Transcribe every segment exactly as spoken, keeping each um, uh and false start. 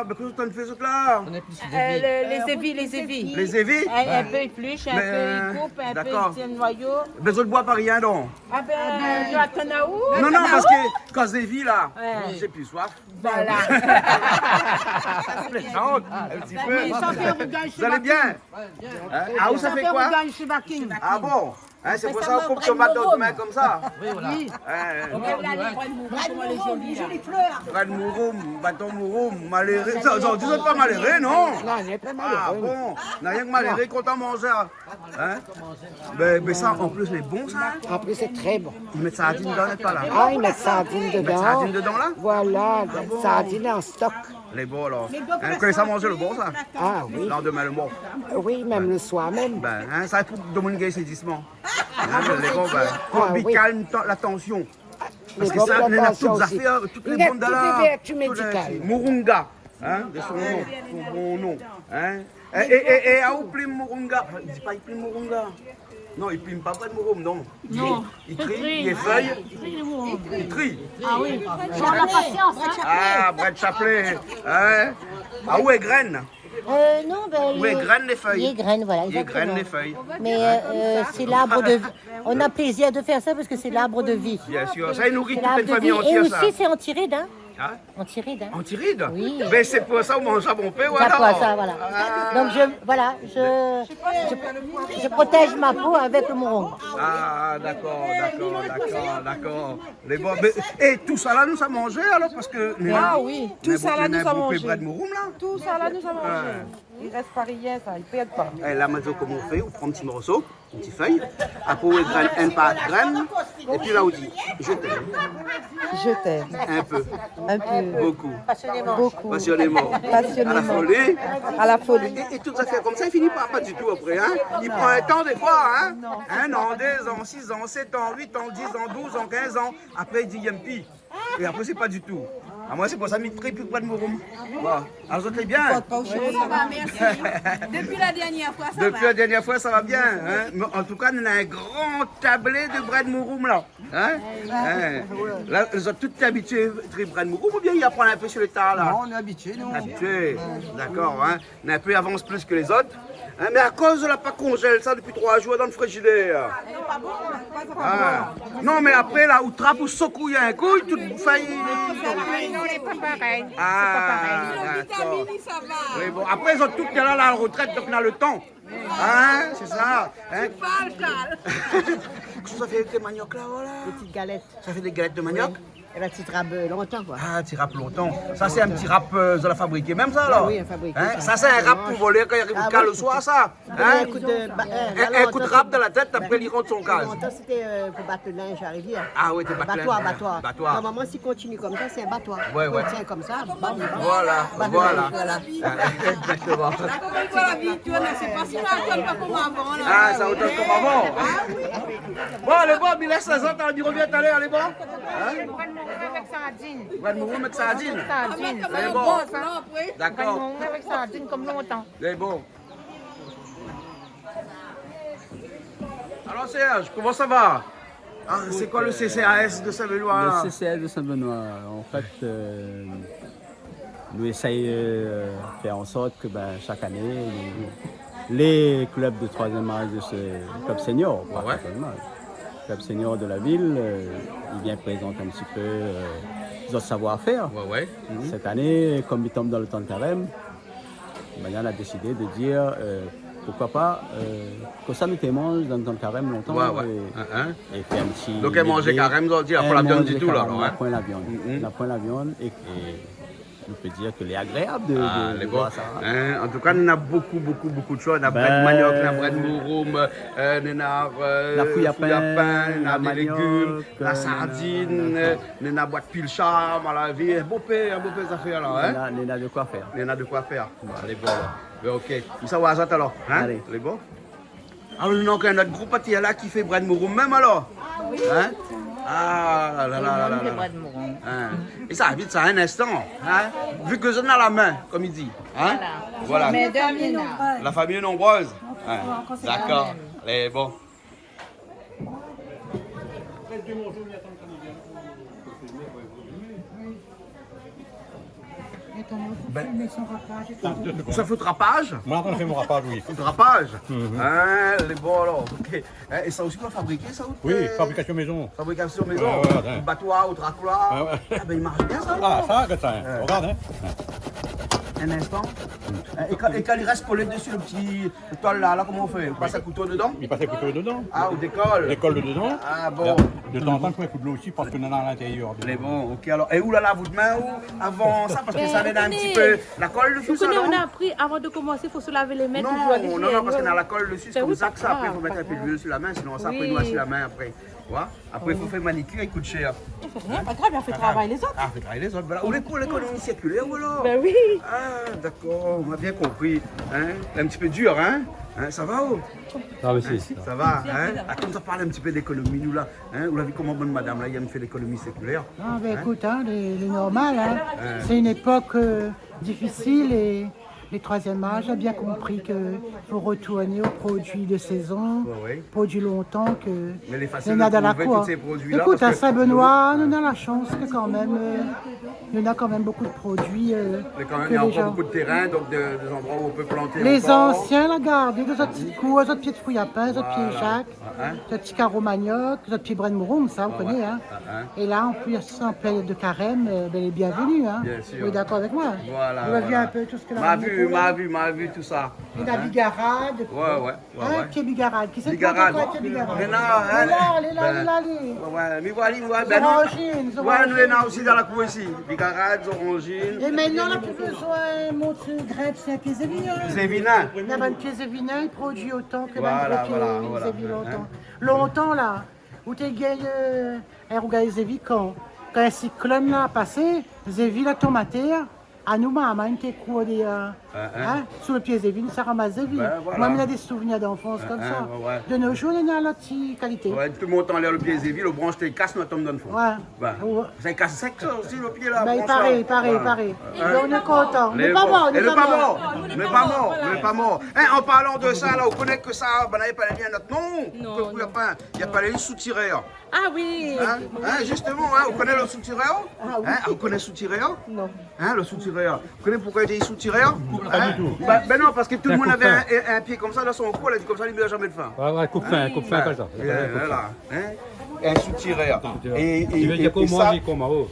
Bin, kosa zot i fé, zot la ? Euh, le, les évis, les évis. Les évis ? In, in pé i éplush, in pé i koup, in pé i tien noyo. Mé, euh, dakor. Bin, zot i boi pa rien, donk ? Ah bin, nou atann aou. Non, non, parske kan zot i éplush la, j'ai plus soif. Voilà. Sa i plé, sa i ront in ti pé. Mé sa i fé rougay shé Baking. Vous allez bien ? Hein ? Ah, ou sa i fé koi ? Sa i fé rougay shé Baking. Ah bon ? Hein, sé pou sa ou koup tomat dan out min konmsa. Oui, voilà. Oui. Hein, hein. Brèd mouroum, joli flèr. Brèd mouroum, baton mouroum, maléré. Sa, sa, zot i di pa maléré, non ? Non, lé pa maléré. Ah bon ? Na rienk maléré kontan manzé, hein ? Bin, bin sa, an plis, lé bon, sa, hein ? An plis, lé trè bon. I mèt sardine dedan, lé pa la ? Ah, i mèt sardine dedan. I mèt sardine dedan, la ? Voilà, sardine an stok. Lé bon, alor. Hein, kan sa i manz lo bor, sa ? Ah oui. Landmin, lo mor. Oui, mèm lo soir mèm. Bin, hein, sa, pou domoun i gingn sézisman. Hein, lé bon, bin, pou kalm la tansion. Parske sa, néna tout zafèr, tout lé bon dan la, tout lé vèrtu médikal. Moringa, hein, de son nom, son bon nom, hein. É, é, é, é, aou i plim moringa. Di pa i plim moringa. Non, i plim pa brèd mouroum, non. Non. I tri, i tri, i fèy. I tri lé mouroum. I tri. Ah oui. Sur la patience. Ah, brèd chaplé, hein. Ah, ou i grène. Euh, non, bin, i grène lé fèy. I grène, voilà, exactement. I grène lé fèy. Mais, euh, c'est l'arbre de vie. On a plaisir de faire ça parce que c'est l'arbre de vie. Bien sûr, sa i nouri tout in famiy antièr, sa. C'est l'arbre de vie. Et aussi, c'est anti-rides, hein. Hein ? Anti-rides, hein. Anti-rides ? Oui. Bin, sé pou sa ou manz sa bonpé, voilà. C'est pour ça, voilà. Ah. Donc, je, voilà, je, je, je protège ma peau avec le mouroum. Ah, dakor, dakor, dakor, dakor. Lé bon, mé, é, tousala nou sa manzé, alor, parske... Ah oui, tousala nou sa manzé. Néna bonpé brèd mouroum, la. Tousala nou sa manzé. Ah. I rès pa rien, sa, i pèrd pa. É, la, mi di aou koman ou fé, ou pran in ti morso, in ti fèy, apré ou grène, in par grène, épi la ou di, « Je t'aime. » Je t'aime. Un peu. Un peu. Beaucoup. Passionnément. Beaucoup. Passionnément. Passionnément. À la folie. À la folie. É, é tout zafèr konmsa, i fini pa, pa ditou apré, hein. I pran in tan défoi, hein. Non. Un an, deux ans, six ans, sept ans, huit ans, dix ans, douze ans, quinze ans. Apré i di, i yèm pi. É apré, sé pa ditou. Ah, moin, sé pou sa mi tri pi brèd mouroum. Bon. Alor, zot lé bien ? Sa va, mèrsi. Depuis la dernière fois, ça va. Depuis la dernière fois, ça va bien, hein ? Mé an tou ka, nou néna in gran tablé de brèd mouroum, la. Hein ? Hein ? La, zot tout lé abitié tri brèd mouroum, oubien i aprann in pé sur le tas, la ? Non, nou lé abitié, nou. Abitié. Ouais. Dakor, hein. Néna in pé i avans plis ke lézot. Hein, mé akoz ou la pa konzèl sa dopi troi zour dan lo frizidèr ? Ah. Non, mé apré, la, ou trap, ou sekouy in kou, tout fèy. Non, lé pa parèy. Ah, dakor. Lo vitamin, sa va. Oui, bon, apré, zot tout lé la, la retrèt, donk na lo tan. Hein, sé sa, hein ? Tu parles, Charles. Kosa ou fé avèk lo maniok, la, voilà ? Dé ti galèt. Sa i fé dé galèt de maniok ? Oui. É bin, ti rap, euh, lontan, koi. Ah, ti rap lontan. Sa, sé in ti rap, euh, zot la fabriké mèm, sa, alor ? Ah oui, fabriké, sa. Hein ? Sa, sé in rap pou volèr kan i ariv kaz lo soir, sa. Ah oui. Hein ? In kou de ba-, euh, in, in kou de rap dan la tèt, apré, li rant son kaz. Lontan, sété, euh, pou bat lo linz a la rivièr. Ah oui, té bat linz. Batoir, batoir. Batoir. Normalman, si i kontinié konmsa, sé in batoir. Ouais, ouais. I tien konmsa, bam, bam. Voilà, voilà. Bat lo linz, voilà. Exactement. La, koman i voi la vi, ou tourn, sé pa si la, ou tourn pa konm avan, la. Ah, sa, ou tourn konm avan. Ah oui. Bon, alé, bon, mi lès azot, mi rovien talèr, alé, bon. Hein ? Brèd mouroum avèk sardine. Brèd mouroum avèk sardine. Sardine. Lé bon. Dakor. Brèd mouroum avèk sardine, konm lontan. Lé bon. Alor, Serge, koman sa va ? Ah, sé koi lo C C A S de Saint-Benoît, la ? Le C C A S de Saint-Benoît, an fèt, euh, nou éséy, euh, fé an sort ke, bin, shak ané, nou, lé klub de troizièm az, de se klub sénior, ouais, ouais, partikilièrman, klub sénior de la vil, euh, i vien prézant in ti pé, euh, zot savoir-fèr. Ouais, ouais. Mhm. Sèt ané, konm i tonm dan lo tan de karèm, bin, nou la désidé de dir, euh, poukoi pa, euh, kosa nou té manz dan lo tan de karèm lontan, ouais, ouais, é, hein, hein, é fé in ti... Donk, in manzé karèm, zot i di, na poin la viann ditou, la, hein. In manzé karèm, na poin la viann. Mhm. Na poin la viann é, é nou pé dir ke lé agréab de, de, de voir sa, hein. Ah, lé bon. Hein, an tou ka, nou néna bokou, bokou, bokou de shoz. Néna brèd maniok, néna brèd mouroum, euh, néna, euh, fouy a pin, néna maniok, néna dé légim, néna sardine, euh, néna boit pilchard, malavi, bonpé, bonpé zafèr la, hein. Néna, néna de koi fèr. Néna de koi fèr. Bon, alé, bon, alor. Bin, OK. Mi sa oir azot, alor, hein. Alé. Lé bon. Alor, nou néna ankor in not group atèr la ki fé brèd mouroum mèm, alor. Hein ? Ah, la, la, la, la, la. Tout lo moun i fé brèd mouroum. Hein. É sa i vit sa in instan, hein ? Vu ke zot néna la min, konm i di, hein ? Voilà. Voilà. Mé de mina. La fami lé nonbrèz. Hein. Dakor. Alé, bon. Ben, sa fé rapaz ? Moin, kan mi fé mon rapaz, oui. Fé rapaz ? Mhm. Hein, lé bon, alor, ok. Hein, é sa osi, ou la fabriké sa, ou ? Oui, euh, fabrikasyon mézon. Fabrikasyon mézon. Ouais, ouais, ouais. Bato, ou trak la. Ouais, ouais. Ah ben, i marsh bien, sa, alor. Ah, sa, regarde ça, hein. Ouais. Regarde, hein. In instan. Euh, é kan, é kan i rès kolé dési lo ti toal la, la, koman ou fé ? Ou pas in kouto dedan ? I pas in kouto dedan. Ah, ou dékol. Dékol dedan. Ah bon. De tan an tan, i fo in kou dolo osi, parske nou néna a lintérieur dedan. Mé bon, ok, alor. É ou la lav out min, ou, avan sa, parske sa néna in ti pé la kol dési sa, non ? Ou koné, ou koné, nou la apri, avan de komansé, fo se lavé lé min toultan. Non, non, non, parske néna la kol dési, sé konmsa ke sa, apré, fo mèt in pé d'luil si la min, sinon sa i pé noir si la min apré. Voilà. Apré, fo fé manikir, i kout shèr. I fé rien, pa grav, i fé travay lézot. Ah, fé travay lézot, voilà. Ou lé pou lékonomi sirkilèr, voilà. Ben oui. Ah, dakor, nou la bien konpri. Hein ? In ti pé dir, hein ? Hein, sa va, ou ? Ah, mèrsi. Hein, sa va, hein ? Atann, sa parl in ti pé d'ékonomi, nou, la. Hein ? Ou la vi koman bann madam la i èm fé lékonomi sirkilèr. Ah, ben, hein ? Ékout, hein, lé, lé normal, hein. Hein. C'est une époque, euh, difficile et le troisième âge a bien compris que faut retourner aux produits de saison, ouais, ouais, produits lontan ke néna dan la kour. Mé lé fasil de trouvé tout sé produi la, parske... Ékout, à Saint-Benoît, nou néna la shans ke kan mèm, euh, nou néna kan mèm bonpé de produi, euh, ke lé jan... Mé kan mèm, néna ankor bonpé de térin, donk de, dé zandroi ousa i pé planté ankor. Lé zansien la gardé dan zot ti kour, zot pié de friyapin, zot pié jak. Voilà. Ah, hein. Zot ti karo maniok, zot ti brin mouroum, sa, ou koné, hein. Ah, hein. É la, an plis, an périod de karèm, euh, ben, lé bienvenu, hein. Bien sûr. Ou lé dakor avèk moin ? Voilà, voilà. Ou la vi in pé tout sak la... Ma vi, ma vi, ma vi tout sa. Néna bigarad. Ouais, ouais, ouais. Hein, ouais. Kèl bigarad ? Kisa i pran ankor kèl bigarad ? Néna, hein. Lé la, lé la, lé la, lé la. Ben, ouais, ouais, mé voilà, voilà, ben, nou, zoranzine, ouais, nou néna osi dan la kour isi. Bigarad, zoranzine. É mintnan, la, pi bezoin mont grinp si in pié zévin, hein. Zévin. Néna bann pié zévin, i produi otan ke bann gro pié zévin lontan. Voilà, voilà, voilà. Hein. Lontan, la, ou té gingn, euh, in rougay zévin kan, kan in siklone la pasé, zévin la tonm atèr, anou, marmay, nou té kour dé, euh, hein, sou lo pié zévin, sa ramas zévin. Ben, voilà. Moin, mi néna dé souvnir d'anfans konmsa. Hein, ouais, ouais. De nos jours, néna lot ti kalité. Ouais, tout mont anlèr lo pié zévin, lo bransh té i kas, nou tonm dan lo fon. Ouais. Ben, sa i kas sèk, sa osi, lo pié la, bransh la. Ben, i paré, i paré, i paré. Ouais. Donk, nou lé kontan. Mé pa mor, mé pa mor. Mé pa mor, mé pa mor. Hein, an parlan de sa, la, ou koné ke sa, ben, la, i apèl ali in not non ? Non, non. Ke, ke, anfin, i apèl ali soutirèr. Ah oui. Hein ? Hein, justement, hein, ou koné lo soutirèr ? Ah oui. Hein, ou koné soutirèr ? Non. Hein, lo soutirèr. Ou koné poukosa i di soutirèr ? Hein ? Pas du tout. Ben, ben non, parske tout lo moun lavé in, in pié konmsa dan son koin, la di konmsa, li mèr zamé d'fin. Ouais, ouais, koup fin, koup fin, konmsa. Hein ? Voilà, hein ? In soutirèr. Soutirèr. É, é, é, é sa,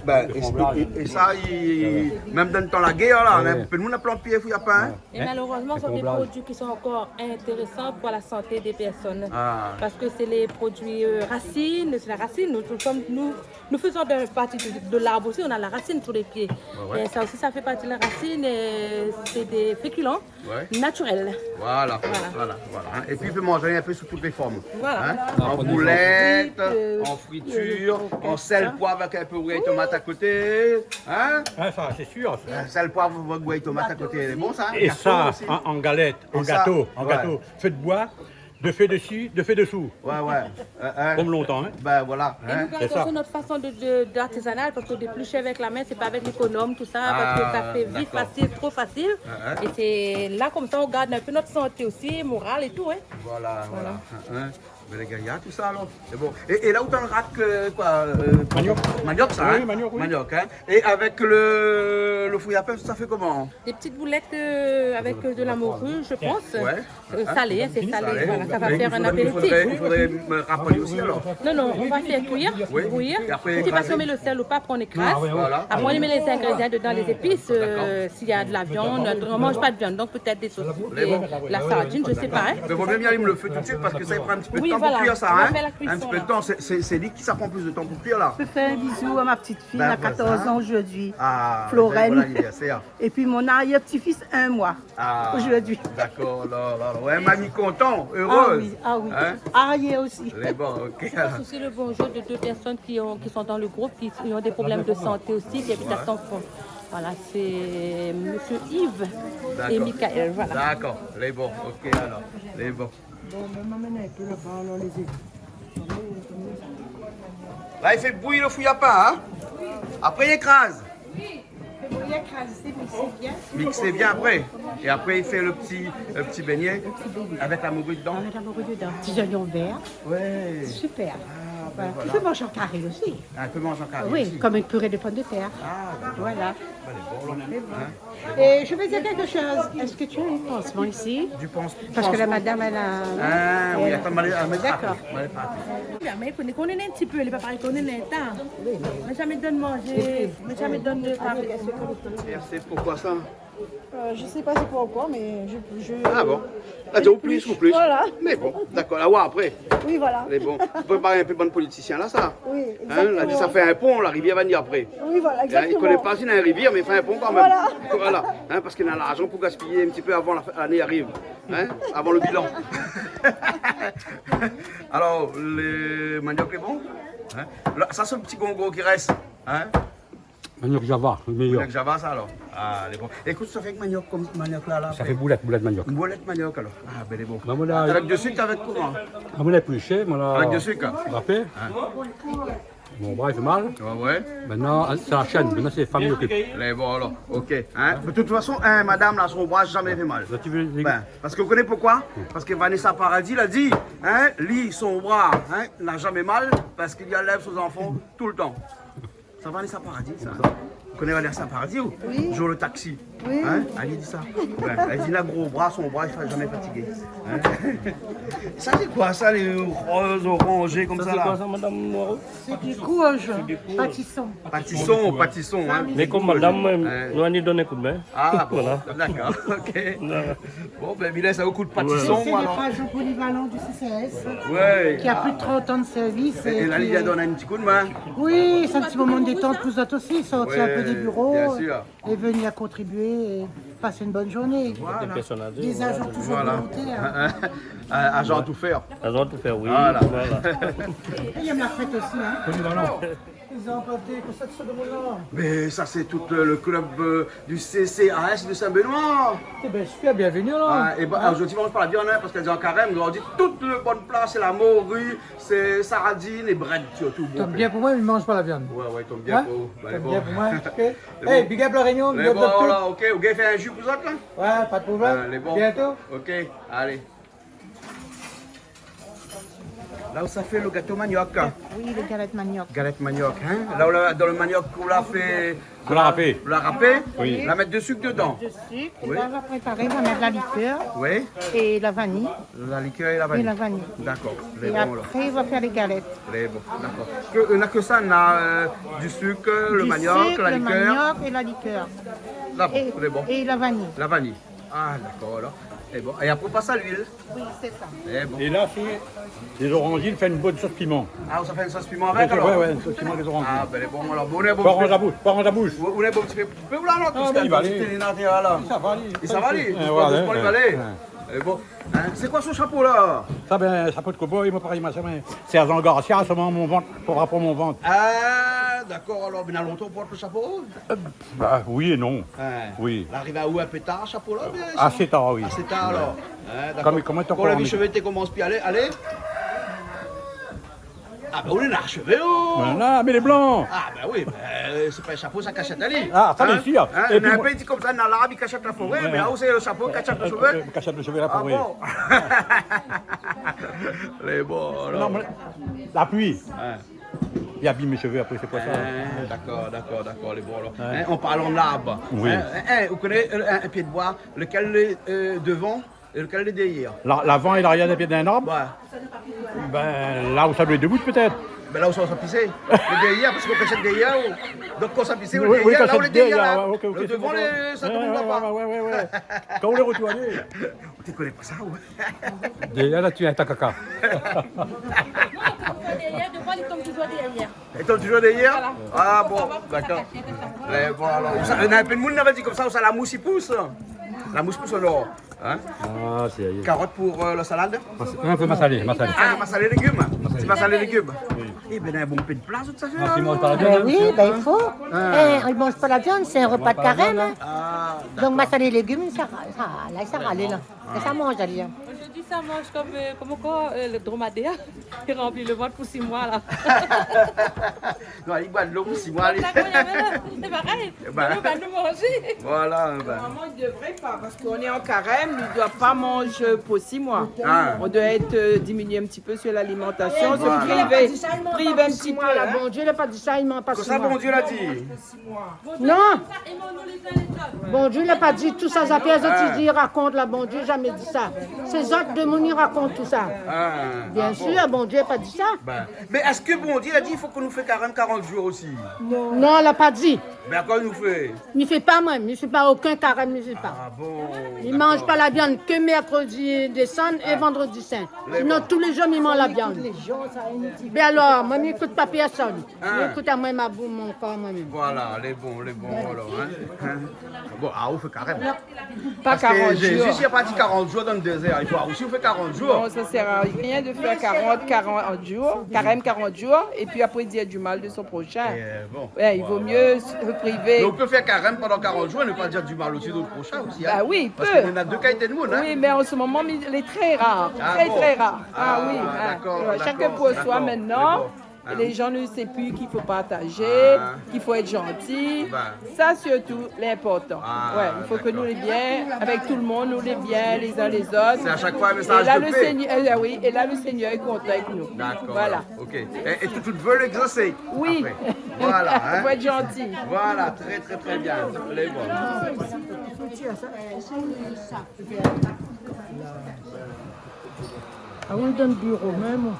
ben, é, é sa, i, mèm dan tan la guèr, la, tout lo moun la plant pié friyapin, hein ? Et malheureusement, ce sont des produits qui sont encore intéressants pour la santé des personnes. Ah. Parce que c'est les produits, euh, racines, c'est la racine. Nous, nous sommes, nous, nous faisons de, partie de, de l'arbre aussi, on a la racine sur les pieds. Ouais, ouais. Et ça aussi, ça fait partie de la racine et c'est des féculents naturels. Voilà, voilà, voilà, hein. Et puis, i pé manzé in pé sou tout lé form. Voilà. Hein ? An boulèt, an fritir, an sèl, poiv avèk in pé rougay tomat a koté. Hein ? Ah, sa, sé sir, sa. Euh, sèl, poiv, rougay tomat a koté, lé bon, sa, hein ? É sa, an, an galèt, an gato, an gato. Fé d'boi, de fé desi, de fé desou. Ouais, ouais. Euh, euh. Konm lontan, hein. Ben voilà, hein. Et nous gardons aussi notre façon de, de, d'artisanal, parce que d'éplucher avec la main, c'est pas avec l'économe, tout ça, parce que ça fait vite facile, trop facile. Ah, d'accord. Hein, hein. Et c'est là, comme ça, on garde un peu notre santé aussi, morale et tout, hein. Voilà, voilà. Voilà. Hein, hein. Mé lé gayar, tout sa, alor. Sé bon. É, é la, ou té anrat, euh, koi, euh, maniok. Maniok, sa, hein ? Oui, maniok, oui. Maniok, hein ? É avèk lo, lo friyapin, sa i fé koman ? Des petites boulettes, euh, avec, euh, de la morue, je pense. Ouais. Euh, salé, hein, c'est salé. Salé. Voilà, ça va faire un apéritif. Mé i fodré, i fodré, euh, rapèl osi, alor. Non, non, on va faire cuire, bouillir. Oui. É apré, ékrazé. Je sais pas si on met le sel ou pas, après on écrase. Ah, ouais, ouais. Voilà. Après, on met les ingrédients dedans, les épices, euh, s'il y a de la viande, on mange pas de viande, donc peut-être des saucisses, des, la sardine, je sais pas, hein. Mé vo myé alim lo fé tout de suit parske sa i pran in ti pé d'tan pou kuir sa, hein. Oui, voilà, on va faire la cuisson, là. In ti pé d'tan, sé, sé, sé li ki sa i pran plis d'tan pou kuir, la. Je fais un bisou à ma petite fille, elle a quatorze ans aujourd'hui, Florène. Ben, voilà. Ah, ben, bon anniversaire. Et puis mon arrière-petit-fils, un mois aujourd'hui. Ah, d'accord, là, là, là. Ouais, mamie content, heureuse. Ah oui, ah oui. Hein ? Arrière aussi. Lé bon, ok. Je passe aussi le bonjour de deux personnes qui ont, qui sont dans le groupe, qui, qui ont des problèmes de santé aussi, qui habitent à Sanfon. Voilà, c'est monsieur Yves et Michael, voilà. D'accord. Lé bon, ok, alor. Lé bon. Bon, ben, m'amenn in pé laba, alor, lé zévi. La, i fé bouyi lo friyapin, hein ? Apré, i ékraz. Fé bouyi, ékrazé, miksé bien. Miksé bien apré. É apré, i fé lo ti, lo ti bégné avèk la mori dedan. Avèk la mori dedan. Ti zoignon vèr. Ouais. Super. Ah, Voilà. Tu peux manger en carré aussi. Ah, on peut manger en carré aussi. Oui, comme une purée de pommes de terre. Ah, d'accord. Voilà. Allez, bon, on en a, hein. Et je vais dire quelque chose. Est-ce que tu as un pansement ici ? Du pans-, pansement. Parce que la madame, elle a... Ah, oui, attends, ma lé, ma lé... D'accord. Ma lé parti. Mé i fo nou koné in ti pé, lé pa parèy koné in tan. Mé zamé donn manzé, mé zamé donn de paré. Et c'est pourquoi ça ? Euh, je sais pas c'est pourquoi, mais je, je... Ah bon ? Ah, ou plis, ou plis. Voilà. Mé bon, dakor, la oir apré. Oui, voilà. Mé bon, ou prépar in pé bann politisien la, sa. Oui, exactement. Hein, la di sa fé in pon, la rivièr va vni apré. Oui, voilà, exactement. Hein, i koné pa si néna in rivièr, mé fé in pon kan mèm. Voilà. Voilà. Hein, parske néna larzan pou gaspiyé in ti pé avan la fin, lané i ariv. Hein, avan le bilan. Alor, le maniok lé bon ? Hein ? La, sa sé le ti gongon ki rès. Hein ? Maniok Java, le méyèr. Maniok Java, sa, alor. Ah, lé bon. Ékout, sa fé èk maniok, kom maniok la, la, sa fé boulèt, boulèt maniok. Boulèt maniok, alor. Ah, bin, lé bon. Bin, moin la... Avèk de sik, avèk koman ? Ah, moin la éplushé, moin la... Avèk de sik, hein ? Rapé. Hein ? Mon bra i fé mal. Ouais, ouais. Mintnan, sé la shèn. Mintnan, sé la fami i okip. Lé bon, alor. Ok. Hein ? De tout fason, hein, madam la, son bra zamé fé mal. La, ti vé... Bin, parske ou koné poukosa ? Parske Vanessa Paradis la di, hein, li, son bra, hein, na zamé mal, parske li alèv son zanfan toultan. Sa, Vanessa Paradis, sa. Ou koné Vanessa Paradis, ou ? Oui. Jour le taxi. Oui. Hein ? Èl i di sa. Ouais, èl i di, na gro bra, son bra i fé zamé fatigé. Hein ? Sa, sé koi sa, lé roz, oranzé, komsa la ? Sé koi sa, madam Moreau ? Sé du courge, patison. Patison, patison, hein. Mé kom madam, euh, nou la ni donn in kou d'min. Ah, bon, dakor, ok. Voilà. Bon, bin, Mylène, sa ou kout patison, alor. Voilà. C'est des pages polyvalents du C C S, ouais, qui a plus de trente ans de service et, et la, li la donn in ti kou d'min. Oui, c'est un petit moment de détente pour eux aussi, sortir un peu des bureaux, bien sûr, et venir contribuer et passer une bonne journée. Voilà. Des agents toujours volontaires. Voilà. Euh, agent à tout faire. Agent à tout faire, oui. Voilà. Voilà. Et il y a la fête aussi, hein. Polyvalent. Ils ont planté comme ça, tout ce monde-là. Mais ça, c'est tout, euh, le club, euh, du C C A S de Saint-Benoît. Eh ben, super, bienvenue, là. Ah, et ben, aujourd'hui, on mange pas la viande, hein, parce qu'elle est en carême. On dit toute le bonne place, c'est la morue, c'est sardine et brède, surtout. Tant bien pour moi, il mange pas la viande. Ouais, ouais, tant bien pour vous. Hein ? Tant bien pour moi, ok. Hey, big up La Réunion, big up tout. Lé bon, la, ok. Ou gingn fé in ji pou zot, la ? Ouais, pas de problème. Lé bon. Bientôt. Ok, allez. La ou sa fé le gato maniok. Oui, le galette manioc. Galette manioc, hein ? La ou la, dan le maniok ou la fé, ou la rapé. Ou la rapé ? Oui. La mèt de sik dedan. De sik, oui. La va préparé, va mèt la likèr. Oui. É la vaniy. La likèr é la vaniy. É la vaniy. Dakor. Lé bon, la. É apré, va fé lé galèt. Lé bon, dakor. Ke, euh, na ke sa, na, euh, du sik, le maniok, la likèr. Du sik, le maniok é la likèr. Lé bon. É la vaniy. La vaniy. Ah, dakor, alor. Lé bon. É apré, ou pas a luil. Oui, sé sa. Lé bon. É la, sé lé zoranzine, fé in bone sos piman. Ah, ou sa fé in sos piman avèk, alor ? Ouais, ouais, in sos piman, lé zoranzine. Ah, bin, lé bon, alor, bon, bon. Pa ranz la boush, pa ranz la boush. Ou, ou lé bon, ti pé, pé ou la, non ? Ah, bin, li va alé. Li sa va alé. Li sa va alé. Li sa va alé. Ouais, ouais, ouais. Lé bon. Hein, sé koi son shapo, la ? Sa, bin, shapo de cowboy, moin, parèy, ma sèr, mé sé Azan Garcia, solman mon vant, pou rapor mon vant. Ah, dakor, alor, bin, na lontan ou port le shapo ? Euh, Bah, oui é non. Hein. Oui. L'arivé aou in pé tar, shapo la, mé... Asé tar, oui. Asé tar, alor. Ouais. Hein, dakor. Koman, koman... Kan la vi shové té komans pi alé, alé. Ah, bin, ou néna shové, oh. Voilà, mé lé blan. Ah, bin oui, bin, euh, sé pa in shapo, sa kashèt ali. Ah, sa, bien sir. Hein ? É pi, na in pé i di komsa, na larb i kashèt la foré, mé la ou sé le shapo i kashèt le shové. Euh, kashèt le shové, la foré. Ah bon ? Lé bon, alor. Non, mé la pli. Hein. Li abim mé shové apré, sé pou sa. Ah, dakor, dakor, dakor, lé bon, alor. Ouais. Hein, an parlan d'larb, oui, hein, hein, ou koné, euh, in, in pié d'boi, lékèl lé, euh, dovan é lékèl lé dèrièr ? La, lavan é larièr d'in pié d'in arb ? Ouais. Bin, la ou sa doi èt debout, pétèt. Bin, la ou sa, sa pisé. Lé dèrièr, parske ou kashèt dèrièr, ou, donk, kan ou sa pisé, ou lé dèrièr, la ou lé dèrièr, la. Oui, oui, kashèt dèrièr, ouais, ok, ok. Le dovan, lé, sa tout le moun i voi pa. Ouais, ouais, ouais, ouais. Kan ou lé rotourné. Ou té koné pa sa, ou ? Dèrièr, la, tu es un takaka. Dèrièr, dovan, li tonm toujour dèrièr. Li tonm toujour dèrièr ? Voilà. Ah bon, dakor. Lé bon, alor. Sa, na in pé d'moun la di komsa, sa, la mous i pous. La mous i pous, alor. Hein ? Ah, sérieux. Karot pou, euh, la salad ? Mas-, non, fé masalé, masalé. Ah, masalé légim. Masalé. Sé masalé légim. Oui. Eh bin, in bon pé d'pla, tout sa fé, alor. Ah, si manz pa la viann, hein, oui, bin, i fo. Ah. Eh, i manz pa la viann, sé in repa de karèm, hein. Ah, dakor. Donk, masalé légim, sa, sa, la, sa i ralé, la. Sa i manz, alé, hein. Di sa manz konm, euh, konm ankor, euh, le dromadèr. Li ranpli le vant pou sis moi la. Non, li boi dolo pou sis moi, li. Dakor, li la fé, sé parèy. Eh ben. Dolo va nou manzé. Voilà, eh ben. Normalement, il devrait pas, parce qu'on est en carême, il doit pas manger pour six mois. Ah. On doit être, euh, diminué un petit peu sur l'alimentation, se priver, priver un petit peu, hein. Bondié la pa di sa, li manz pa sis moi. Kosa Bondié la di ? Non. Bondié la pa di tout sa, zafèr zot i di, i rakont la, Bondié la zamé di sa. Sé zot demoun i rakont tout sa. Ah, ah bon. Bien sûr, Bondié la pa di sa. Ben, mé èske Bondié la di i fo ke nou fé karèm karant zour osi ? Non, la pa di. Ben, akoz nou fé ? Mi fé pa, moin, mi fé pa okin karèm, mi fé pa. Ah bon, dakor. Mi manz pa la viann ke mèrkredi sann é vandredi sin. Sinon, tou lé zour, mi manz la viann. Mé alor, moin, mi ékout pa pèrsone. Ah. Mi ékout amoin, ma bou-, mon kor, moin mèm. Voilà, lé bon, lé bon, alor, hein. Hein. Bon, ah, ou fé karèm. Pa karant zour. Parske Jézi, li la pa di karant zour dan le dézèr. I fo osi fé karant zour. Non, ça sert à rien de faire quarante, quarante jours, carême quarante jours, et puis après dire du mal de son prochain. Eh, bon. Ouais, il vaut mieux se priver. Donk, ou pé fé karèm pandan karant zour é ne pa dir di mal osi de out proshin osi, hein. Bah oui, il peut. Parske néna dé kalité de moun, hein. Oui, mais en ce moment, il est très rare. Ah bon ? Très, très rare. Ah oui, hein. Ah, dakor, dakor. Chacun pour soi maintenant. Lé bon. Ah. Et les gens ne savent plus qu'il faut partager, qu'il faut être gentil. Ah. Ça, surtout, l'important. Ah, ouais, il faut que nous, les biens, avec tout le monde, nous, les biens, les uns les autres. C'est à chaque fois un message de paix. Et là, le Seigneur, euh, oui, et là, le Seigneur est content avec nous. D'accord, voilà. Ok. Et, et tout, tout veut l'exaucer après. Oui. Voilà, hein. Faut être gentil. Voilà, très, très, très bien. Lé bon. Ah oui, dan le biro mèm.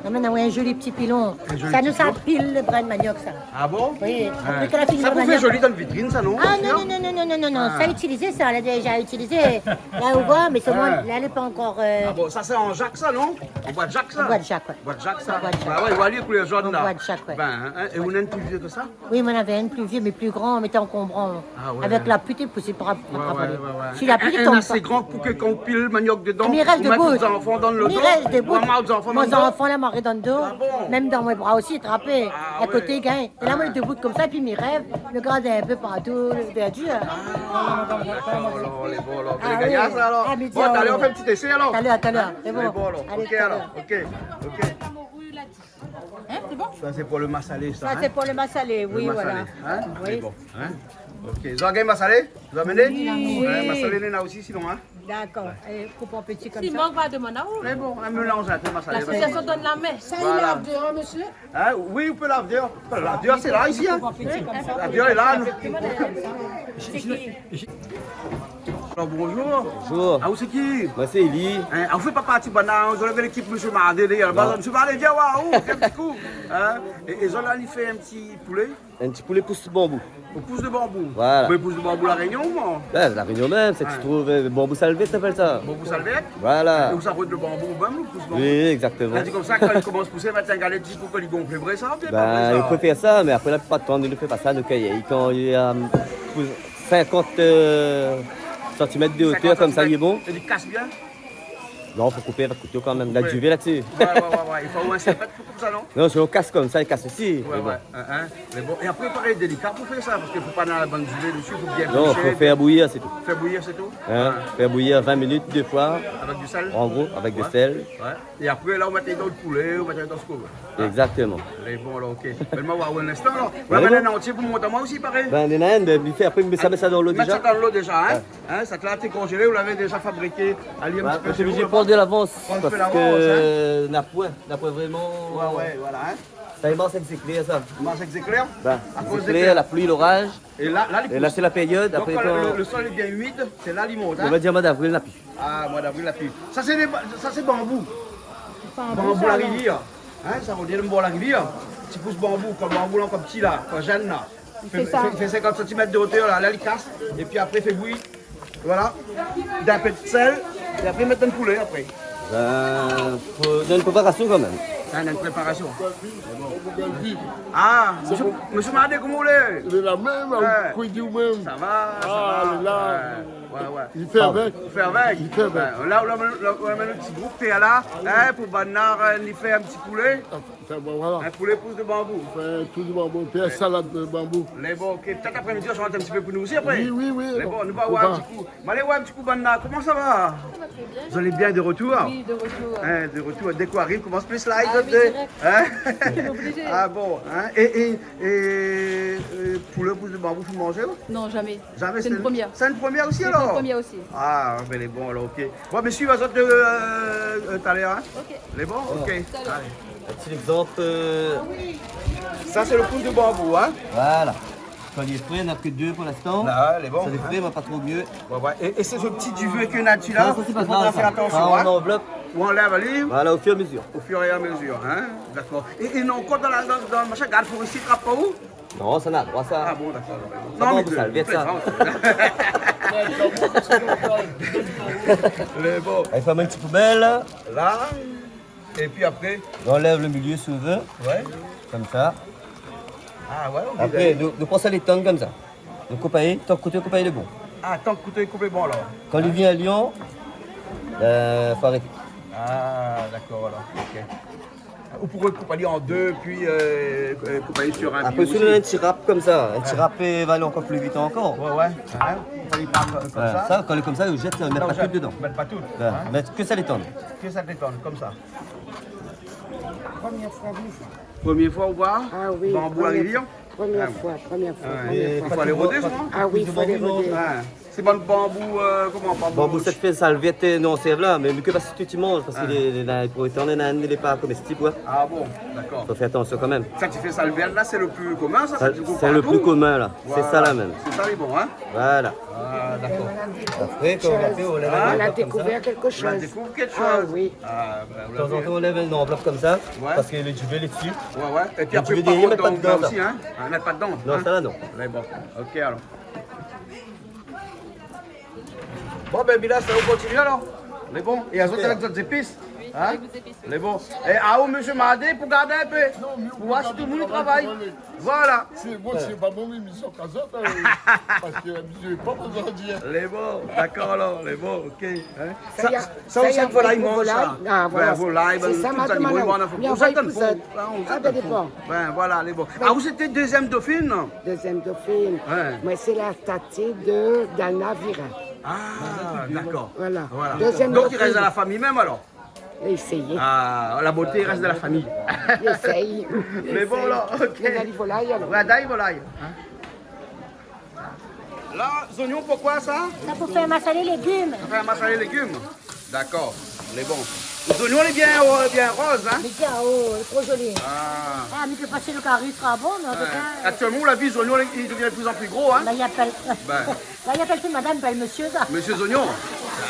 Non, mé non, oui, un joli petit pilon. Un joli petit pilon. Ça, nous, ça pile le brin de manioc, ça. Ah bon ? Oui. Hein. Après que la fine... Ça, pou fé zoli dan vitrine, sa, non ? Ah, non, non, non. Ah. Ça, utilisé, ça, on l'a déjà utilisé. Là, on voit, mais seulement, là, elle est pas encore, euh... Ah bon, ça, c'est en Jacques, ça, non ? En bois de Jacques, ça ? En bois de Jacques, ouais. Bois de Jacques, ça ? En bois de Jacques. Bah ouais, voilà, couleur jaune, là. En bois de Jacques, ouais. Ben, hein, et vous n'avez plus vieux que ça ? Oui, moin navé inn pli vié, mé pli gran, mé té ankonbran. Ah ouais. Avèk la pli, té posib pa, pa travay. Ouais, ouais, ouais. Si la pli té tonm pa. Inn asé gran pou ke kan ou pil maniok dedan, ou mèt out zanfan dan le do, ou amar out zanfan dan le do. Mon zanfan la maré dan le do. Ah bon ? Mèm dan mon bra osi, trapé. Ah ouais. A koté, gingn. É la, moin lé debout konmsa, épi mi rèv, mi gard in pé partou, lé pèrdi, hein. Ah, dakor, alor, lé bon, alor. Ah oui. Lé gayar, sa, alor. Ah, mé... Bon, talèr, on fait un petit essai, alors. Talèr, talèr. Hein ? Lé bon, alor. Allez, talèr. Ok, ok, ok. Hein, c'est bon ? Ça, c'est pour le massalé, ça, hein ? Ça, c'est pour le massalé, oui, voilà. Le massalé, hein ? Oui. Lé bon, hein ? Ok. Zot la gingn massalé ? Zot la amené ? Oui. Ouais, massalé, néna osi, sinon, hein ? D'accord. Ouais. Et coupe en petits comme ça. Si mank, va demann aou. Lé bon, un mélange, hein, tout massalé. L'association donne la main. Voilà. Ça, il lave dehors, monsieur ? Hein ? Oui, on peut laver dehors. On peut laver dehors, c'est là, ici, hein ? Coupe en petits comme ça. Laver dehors, lé la, nou. C'est qui ? Alors, bonjour. Bonjour. Ah, ou sé ki ? Moin sé Élie. Hein, ah, ou fé pa parti bann, zot lavé lékip Monsieur Mardé, la. Non. Monsieur Mardé, vien voir, ou, fé in ti kou. Hein ? É, é zot la, li fé in ti poulé. In ti poulé pous banbou. Ou pous de banbou. Voilà. Mé pous de banbou La Rényon, ou ? Ben, La Rényon mèm, sak i trouv, euh, banbou salvèt, i apèl sa. Banbou salvèt ? Voilà. É ou sa rod le banbou, ou mèm, ou pous banbou ? Oui, exactement. La di konmsa, kan li komans pousé, mèt in galèt dsi pou ke li gonf, vré sa, oubien pa vré sa ? Ben, i pé fé sa, mé apré, la plipar di tan, nou fé pa sa, nou kèy, kan li lé, euh, pou sinkant, euh, santimèt de otèr, konmsa, lé bon. Sinkant santimèt. É li kas bien ? Non, fo koupé avèk kouto kan mèm. Kouto. La divé la dsi. Ouais, ouais, ouais, ouais. I fo in sèrpèt pou koup sa, non ? Non, si ou kas konmsa, li kas osi. Ouais, ouais. Hein, hein. Mé bon, é apré, parèy, délika pou fé sa, parske fo pa néna bann divé dsi, fo bien... Non, fo fé bouyir, sé tou. Fé bouyir, sé tou ? Hein, fé bouyir vin minit, dé foi. Avèk du sèl ? An gro, avèk du sèl. Ouais. É apré, la, ou mèt dan le poulé, ou mèt dan le skou. Exactement. Lé bon, alor, ok. Mé moin, ouais, in instan, alor. Ouais, mé bon. Néna in antié pou mont amoin osi, parèy. Ben, néna in, mé vit fé, apré, mèt sa dan le do déza. Mèt sa dan le do déza, hein. Hein ? Sa, la, té konzélé, ou lavé déza fabriké, alé in ti pé... Ouais, nou lé oblizé pran de lavans, parske na poin, na poin vréman. Ouais, ouais, voilà, hein. Sa, i mars avèk zéklèr, sa. I mars avèk zéklèr ? Ben, akoz zéklèr, zéklèr, la pli, loraz. É la, la, li pous. É la, sé la périod, donk, apré, kan le, kan le sol lé bien imid, sé la li mont, hein. Nou va dir moi d'avril, na pi. Ah, moi d'avril, na pi. Sa, sé dé ba-, sa, sé banbou. Banbou, sa, la rivièr. Hein, sa, ou di, le bor la rivièr. Ti pous banbou, kan banbou la, konm ti la, kan jenn la. Fé, fé, fé sinkant santimèt de otèr la, la li kas, épi apré fé bouyir. Voilà. D'in pé de sèl, é apré mèt dan le poulé apré. Ben, fo, néna in préparasion kan mèm. Ah, néna in préparasion. Ah, monsieur, monsieur Mardé, koman ou lé ? Lé la mèm, la, ouais. Ou koué di ou mèm. Sa va, sa va. Ah, lé la. Ouais. Ouais, ouais. Li fé avèk. Li fé avèk. Li fé avèk. Ben, la, la, la, la, nou mèt in ti group tèr la, hein, pou banna, euh, li fé in ti poulé. Enfin, bon, voilà. In poulé épouse de banbou. Fé in tou de banbou, fé in salad de banbou. Lé bon, ok. Pétèt apré-midi, ou shant in ti pé pou nou osi apré. Oui, oui, oui. Lé bon, nou va oir in ti kou. Mé alé oir in ti kou banna. Koman sa va ? Ça va très bien. Vous allez bien, de retour ? Oui, de retour. Hein, de retour. Dès qu'on arrive, commence plus live, hein ? Ah oui, direct. Obligé. Ah bon, hein ? Et, et, et, euh, poulé épouse de banbou, vous mangez ? Non, jamais. Jamais. C'est une première. C'est une première aussi, alors ? C'est une première aussi. Ah, ben, lé bon, alors, ok. Bon, mé suiv azot, euh, euh, talèr, hein ? Ok. Lé bon ? Ok. Talèr. Allez. Un petit exemple, euh, ça, c'est le poulé de banbou, hein ? Voilà. Kan li lé fré, na ke dé pou l'instan. Ah, lé bon, hein ? Sa lé fré, mé pa tro myé. Ouais, ouais. Et, et c'est ce petit duvet que na là, ça, c'est pas grave, ça. Faut faire attention, hein ? Ça, on enveloppe. Ou anlèv ali. Voilà, au fur et à mesure. Au fur et à mesure, hein ? D'accord. Et, et non, kan dan la, dan, dan machin, garde forestier i trap pa ou ? Non, sa na droi, sa. Ah bon, d'accord. Sa non, va, mé ou sal vèt, sa. Lé bon. Alé, fé in ti poubèl. Là. Et puis après ? On enlève le milieu, si on veut. Ouais. Comme ça. Ah ouais, on dit. Après, nou, nou pran sa, li tann konmsa. Nou koup ali, tank kouto i koup ali lé bon. Ah, tank kouto i koup lé bon, alors. Kan li vien a Lyon, euh, fo arété. Ah, d'accord, alors. Ok. Ou pourrait couper en deux, puis, euh, euh, couper sur un pied aussi. Apré, si nou na in ti rap konmsa, in ti rap, euh, va alé ankor pli vit ankor. Ouais, ouais. Hein ? Fo pa li par konmsa. Ouais, sa, kan lé konmsa, ou zèt, mèt pa tout dedan. Non, mèt pa tout, hein. Ouais, mèt ke sa lé tann. Ke sa lé tann, konmsa. Première fois, oui. Première fois ou voir ? Ah oui, banbou la rivière ? Première fois, première fois, première fois. Il faut aller rôder, ça, hein ? Ah oui, il faut aller rôder. Ouais. Sé bann banbou, euh, koman, banbou rouj. Banbou, sa i fé salvèt, euh, non, sèrv la, mé mi koné pa si tout i manz, parske lé, lé, la, pou étan, néna inn lé pa komestib, ouais. Ah bon, d'accord. Fo fé atansion kan mèm. Sa i fé salvèt la, sé le pli komin, sa, sa i trouv partou. Sé le pli komin, la. Sé sa, la mèm. Sé sa, lé bon, hein ? Voilà. Ah, d'accord. Apré, kan ou la fé, ou lèv in anvlop konmsa. On a découvert quelque chose. On a découvert quelque chose. Ah oui. Ah, ben, on l'a vu, hein. De temps en temps, on lève une enveloppe comme ça, ouais, parce que le duvet, il est dessus. Ouais, ouais. Et puis après, par contre, dans, aussi, hein. Le duvet dèrièr, mèt pa dedan, sa. Ah, mèt pa dedan. Non, sa la, non. Lé bon. Ok, alors. Bon, ben, Bila, sa, ou kontinié, alor ? Lé bon. Super. É azot avèk zot zépis ? Oui, avec les épices. Lé bon. É aou, mésyé Madé, pou gard in pé. Pou oir si tout le moun i travay. Voilà. Sé bon, sé pa bon, mé mi sort kazot, euh, parske mi vé pa pou grandir. Lé bon, d'accord, alors, lé bon, ok. Hein ? Sa, sa, sa, sa, ou sa, volay i manz sa. Ah, voilà. Ben, volay, ben, tout zanimo i manz. Sé sa, madam, madam. Mé on va épouzé. Ah, on va épouzé. Ah, ben, voilà, lé bon. Ah, ou sété deuxième dauphine, non ? Deuxième dauphine. Ouais. Moin, sé la tati de Dana Virin. Ah, d'accord. Voilà. Voilà. Deuxième dauphine. Donc, il reste dans la famille même, alors ? Éséyé. Ah, la beauté reste de la famille. Éséyé. Mé bon, la, ok. Néna li volay, alor. Ouais, néna li volay. Hein ? La, zoignon, pourquoi ça ? Sa pou fé masalé légim. Pou fé masalé légim. D'accord. Lé bon. Zoignon lé bien, euh, bien roz, hein ? Lé bien, oh, lé tro zoli. Ah. Ah, mé ke pasé le kari sra bon, mé an tou ka. Ouais. Aktièlman, ou la vi, zoignon, i devien de plus en plus gro, hein ? Ben, i apèl. Ben. La, i apèl pi madam, i apèl mésyé, sa. Mésyé Zoignon.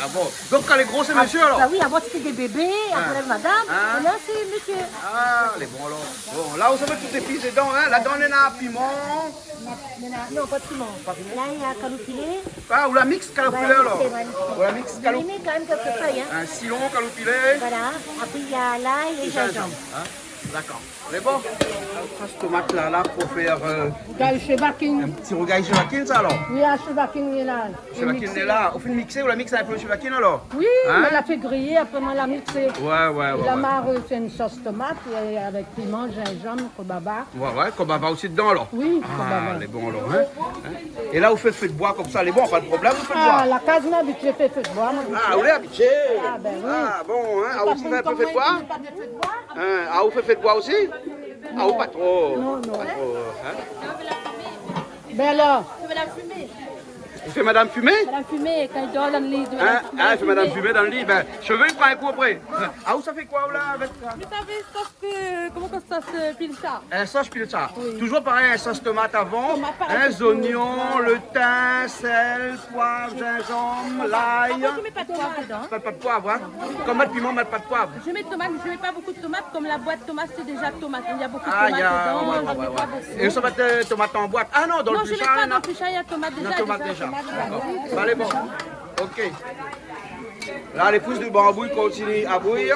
Ah bon. Donk, kan lé gro, sé mésyé, alor ? Ah, ben oui, avan, sété dé bébé, apré, madam, é la, sé mésyé. Ah, lé bon, alor. Bon, la, ou sa mèt tout zépis dedan, hein. Ladan, néna piman. Néna, néna, non, pa de piman. Pa piman ? La, néna kaloupilé. Ah, ou la mix kaloupilé, alor. Ben, mixé, ouais. Ou la mix kalou-. J'ai mis quand même quelques feuilles, hein. Hein, siron, kaloupilé. Voilà. Apré, néna lay é zinzanm. Zinzanm, hein. D'accord. Lé bon. Sa, tomat la, la, pou fé, euh, rougay shevakine. In ti rougay shevakine, sa, alor ? Oui, a shevakine lé la. Shevakine lé la. Ou fine mixé, ou la mix in pé shevakine, alor ? Hein ? Oui, mé la fé griyé, apré moin la mixé. Ouais, ouais, ouais. La mar, euh, sé in sos tomat, é avèk piman, zinzanm, kobaba. Ouais, ouais, kobaba osi dedan, alor. Oui, kobaba. Ah, lé bon, alor, hein ? Hein ? É la, ou fé fé d'boi konmsa, lé bon, pa de problèm, ou fé d'boi. Ah, la kaz, moin, abitié fé fé d'boi, moin. Ah, ou lé abitié ? Ah, ben oui. Ah, bon, hein ? Ah, ou osi fé in pé fé d'boi ? Hein, ah, ou fé fé d'boi osi ? Ah, ou pa tro. Non, non. Pa tro, hein ? Ben alor. Fé madam fimé. Ou fé madam fimé ? Madam fimé, kan i dor dan le li, i fé madam fimé. Hein ? Ah, i fé madam fimé dan le li. Ben, shové i pran in kou apré. Ah, ou sa fé koi, ou la, avèk sa ? Mi sa fé sos, euh, koman, sos, euh, pilcha. In sos pilcha. Oui. Toujours pareil, in sos tomat avan, hein, zoignon, le thym, sel, poiv, zinzanm, lay. Par contre, je mets pas de poivre dedans, hein. Pa, pa de poiv, hein. Kan i mèt piman, i mèt pa de poiv. Je mets tomate, mais je mets pas beaucoup de tomates, comme la boîte tomate, c'est déjà tomate. Il y a beaucoup de tomates dedans, moi, je mets pas beaucoup. Ah, ouais, ouais, ouais. É ou sa mèt, euh, tomat an boit ? Ah non, dan le pilcha, non. Non, je mets pas dans le pilcha, il y a tomate déjà, déjà tomate déjà. D'accord. Bah, lé bon. Ok. La, lé pous de banbou i kontinié a bouyi.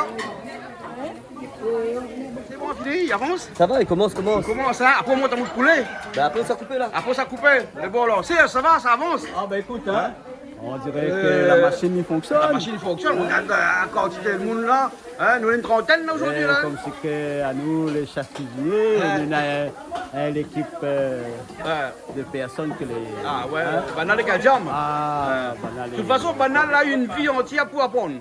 Sé bon, fini, i avans ? Sa va, i komans, komans. I komans, hein ? Apré, ou mont amoin poulé. Ben, apré, sa koupé, la. Apré, sa koupé. Mé bon, alor, sé, sa va, sa avans ? Ah, ben, ékout, hein. Hein ? On diré ke la mashine i fonksyonn. La mashine i fonksyonn. Regard, euh, la kantité de moun la. Hein, nou lé in trantèn la zordi la. Konmsi ke anou, lé shèf kuizinié, nou néna in, in lékip, euh, de pèrsone ke lé, ah ouais, hein, banna lé gadiam. Ah, banna lé... De tout fason, banna la in vi antièr pou aprann.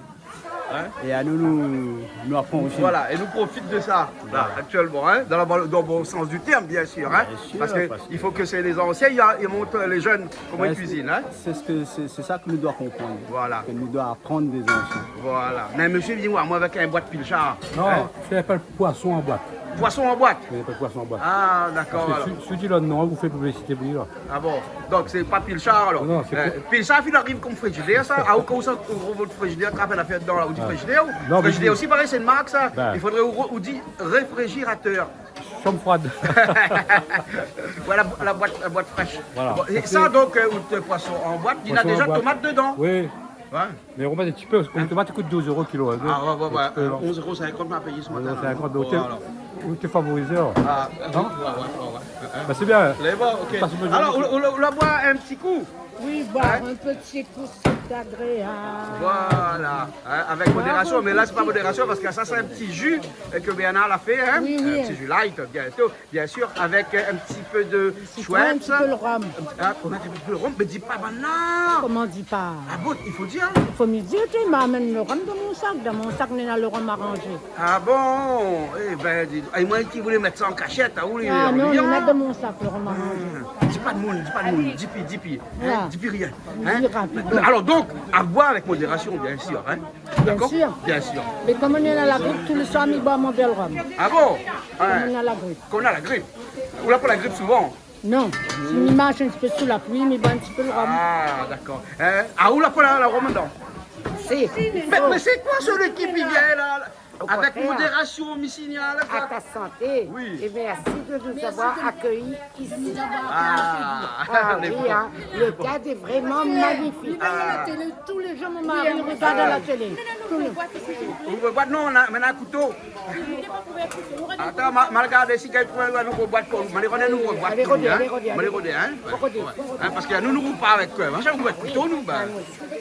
Hein ? É anou, nou, nou aprann osi. Voilà, é nou profit de sa, la, aktièlman, hein, dan la, dan le bon sans du terme, bien sûr, hein. Bien sûr, parce que il faut que c'est les anciens, i, i mont les jeunes koman i kuizine, hein. Sé sak, sé, sé sa ke nou doi konprann. Voilà. Ke nou doi aprann dé zansien. Voilà. Mé mésyé i di, ouais, moin avèk in boit pilchar. Non, hein ? Sa i apèl poisson en boîte. Poisson en boîte ? Oui, i apèl poisson en boîte. Ah, d'accord, alors. Parske si, si ou di le non, ou fé piblisité pou li la. Ah bon ? Donk sé pa pilchar alor ? Non, sé... Euh, pa pilchar, fine ariv konm frizidèr sa. Ah, ou, kan ou sa, ou, ou, vot frizidèr, trap in afèr dedan la, ou di frizidèr, ou... Non, mé frizidèr osi, parèy, sé in mark sa. Ben. I fodré ou, ou di réfrigérateur. Chambre froide. Voilà, la boîte, la boîte fraîche. Voilà. Bon, é sa, donk, euh, out poisson en boîte, li na déza tomat dedan. Poisson en boîte. Oui. Ouais. Mé ou romèt in ti pé, parske tomat i kout douz euro kilo, hein. Ah ouais, ouais, ouais. Onz euro sinkant ma péyé se matin la. Onz euro sinkant, donk ou té, ou té favorizé, alor. Ah, ouais, ouais, ouais. Hein ? Ben, sé bien. Lé bon, ok. Pass in bone zourné. Alor, ou, ou, ou la boir in ti kou. Oui, boir in ti kou, sé agréab. Voilà. Hein, avec modération, mais là, c'est pas modération, parce que ça, c'est un petit jus, euh, que Bernard a fait, hein. Oui, oui. Un petit jus light, bien sûr. Bien sûr, avec, euh, un petit peu de Schweppes. Sitron, in ti pé le rom. Ah, ou mèt in pé le rom, mé di pa banna. Koman di pa ? Ah bon, i fo dir. I fo mi dir, té, ma amenn le rom dan mon sak. Dan mon sak néna le rom aranzé. Ah bon ? Eh ben, di, ah, moin ki voulé mèt sa an kashèt, ah, ou lé... Ah non, néna dan mon sak le rom aranzé. Ah, di pa demoun, di pa demoun, di pi, di pi, hein, di pi rien, hein. Alor donk, à boire avec modération, bien sûr, hein. Bien sûr. D'accord ? Bien sûr. Mé konm néna la grip, tou lé soir mi boir mon vèr rom. Ah bon ? Konm néna la grip. Konm néna la grip. Ou la pou la grip souvan ? Non. Si mi marsh in ti pé sou la pli, mi boir in ti pé le rom. Ah, d'accord. Hein ? Ah, ou la pou la, la rom dedan ? Si. Mé, mé sé koi se lékip i vien la, la ? Avec modération, mi signal, quoi. À ta santé. Oui. Et merci de nous avoir accueillis ici. Ah, oui, hein, le cadre est vraiment magnifique. Ah. Tous les jours, mon mari regarde la télé. Tous les... Ou vé boir, non, na, mé na kouto. Atann, ma, ma regard si kèlkin i trouv in nouvo boit pou nou. Ma alé rod in nouvo boit pou nou, hein. Alé rod, alé rod. Ma alé rod, hein. Rod. Ouais. Hein, parske nou, nou koup pa avèk, euh, machin, nou koup avèk kouto, nou, ben.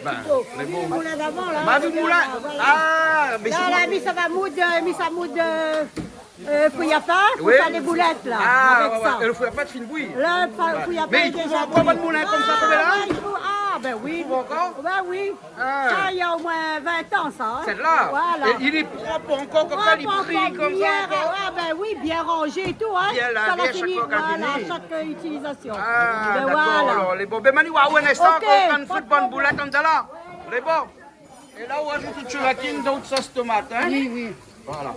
Ben, lé bon. Moulin d'avant, là. Ma vi moulin. Ah, mé la, sé la, mi sa va moud, euh, mi sa moud, euh, euh, fouy a pin pou fé dé boulèt, la, avèk sa. Ah, ouais, ouais. É le fouy a pin, fine bouyir. Le fouy a pin lé déza bouyir. Mé i trouv ankor bann moulin konmsa, konm la ? Ah, i trouv, ah, ben oui. Ben oui. Ah. Sa, néna omoin vin an, sa, hein. Sèt-la. Voilà. É lé prop ankor, konmsa, lé pri konmsa ankor. Ah ben oui, bien ranzé é tou, hein. Bien lavé, shak foi kan fini. Voilà, shak, euh, itilizasyon. Ah, d'accord, alor, lé bon. Ben, ma alé oir aou in instan, kan ou fout bann boulèt an dedan la. Lé bon. É la, ou azout out shevakine dan out sos tomat, hein. Oui, oui. Voilà.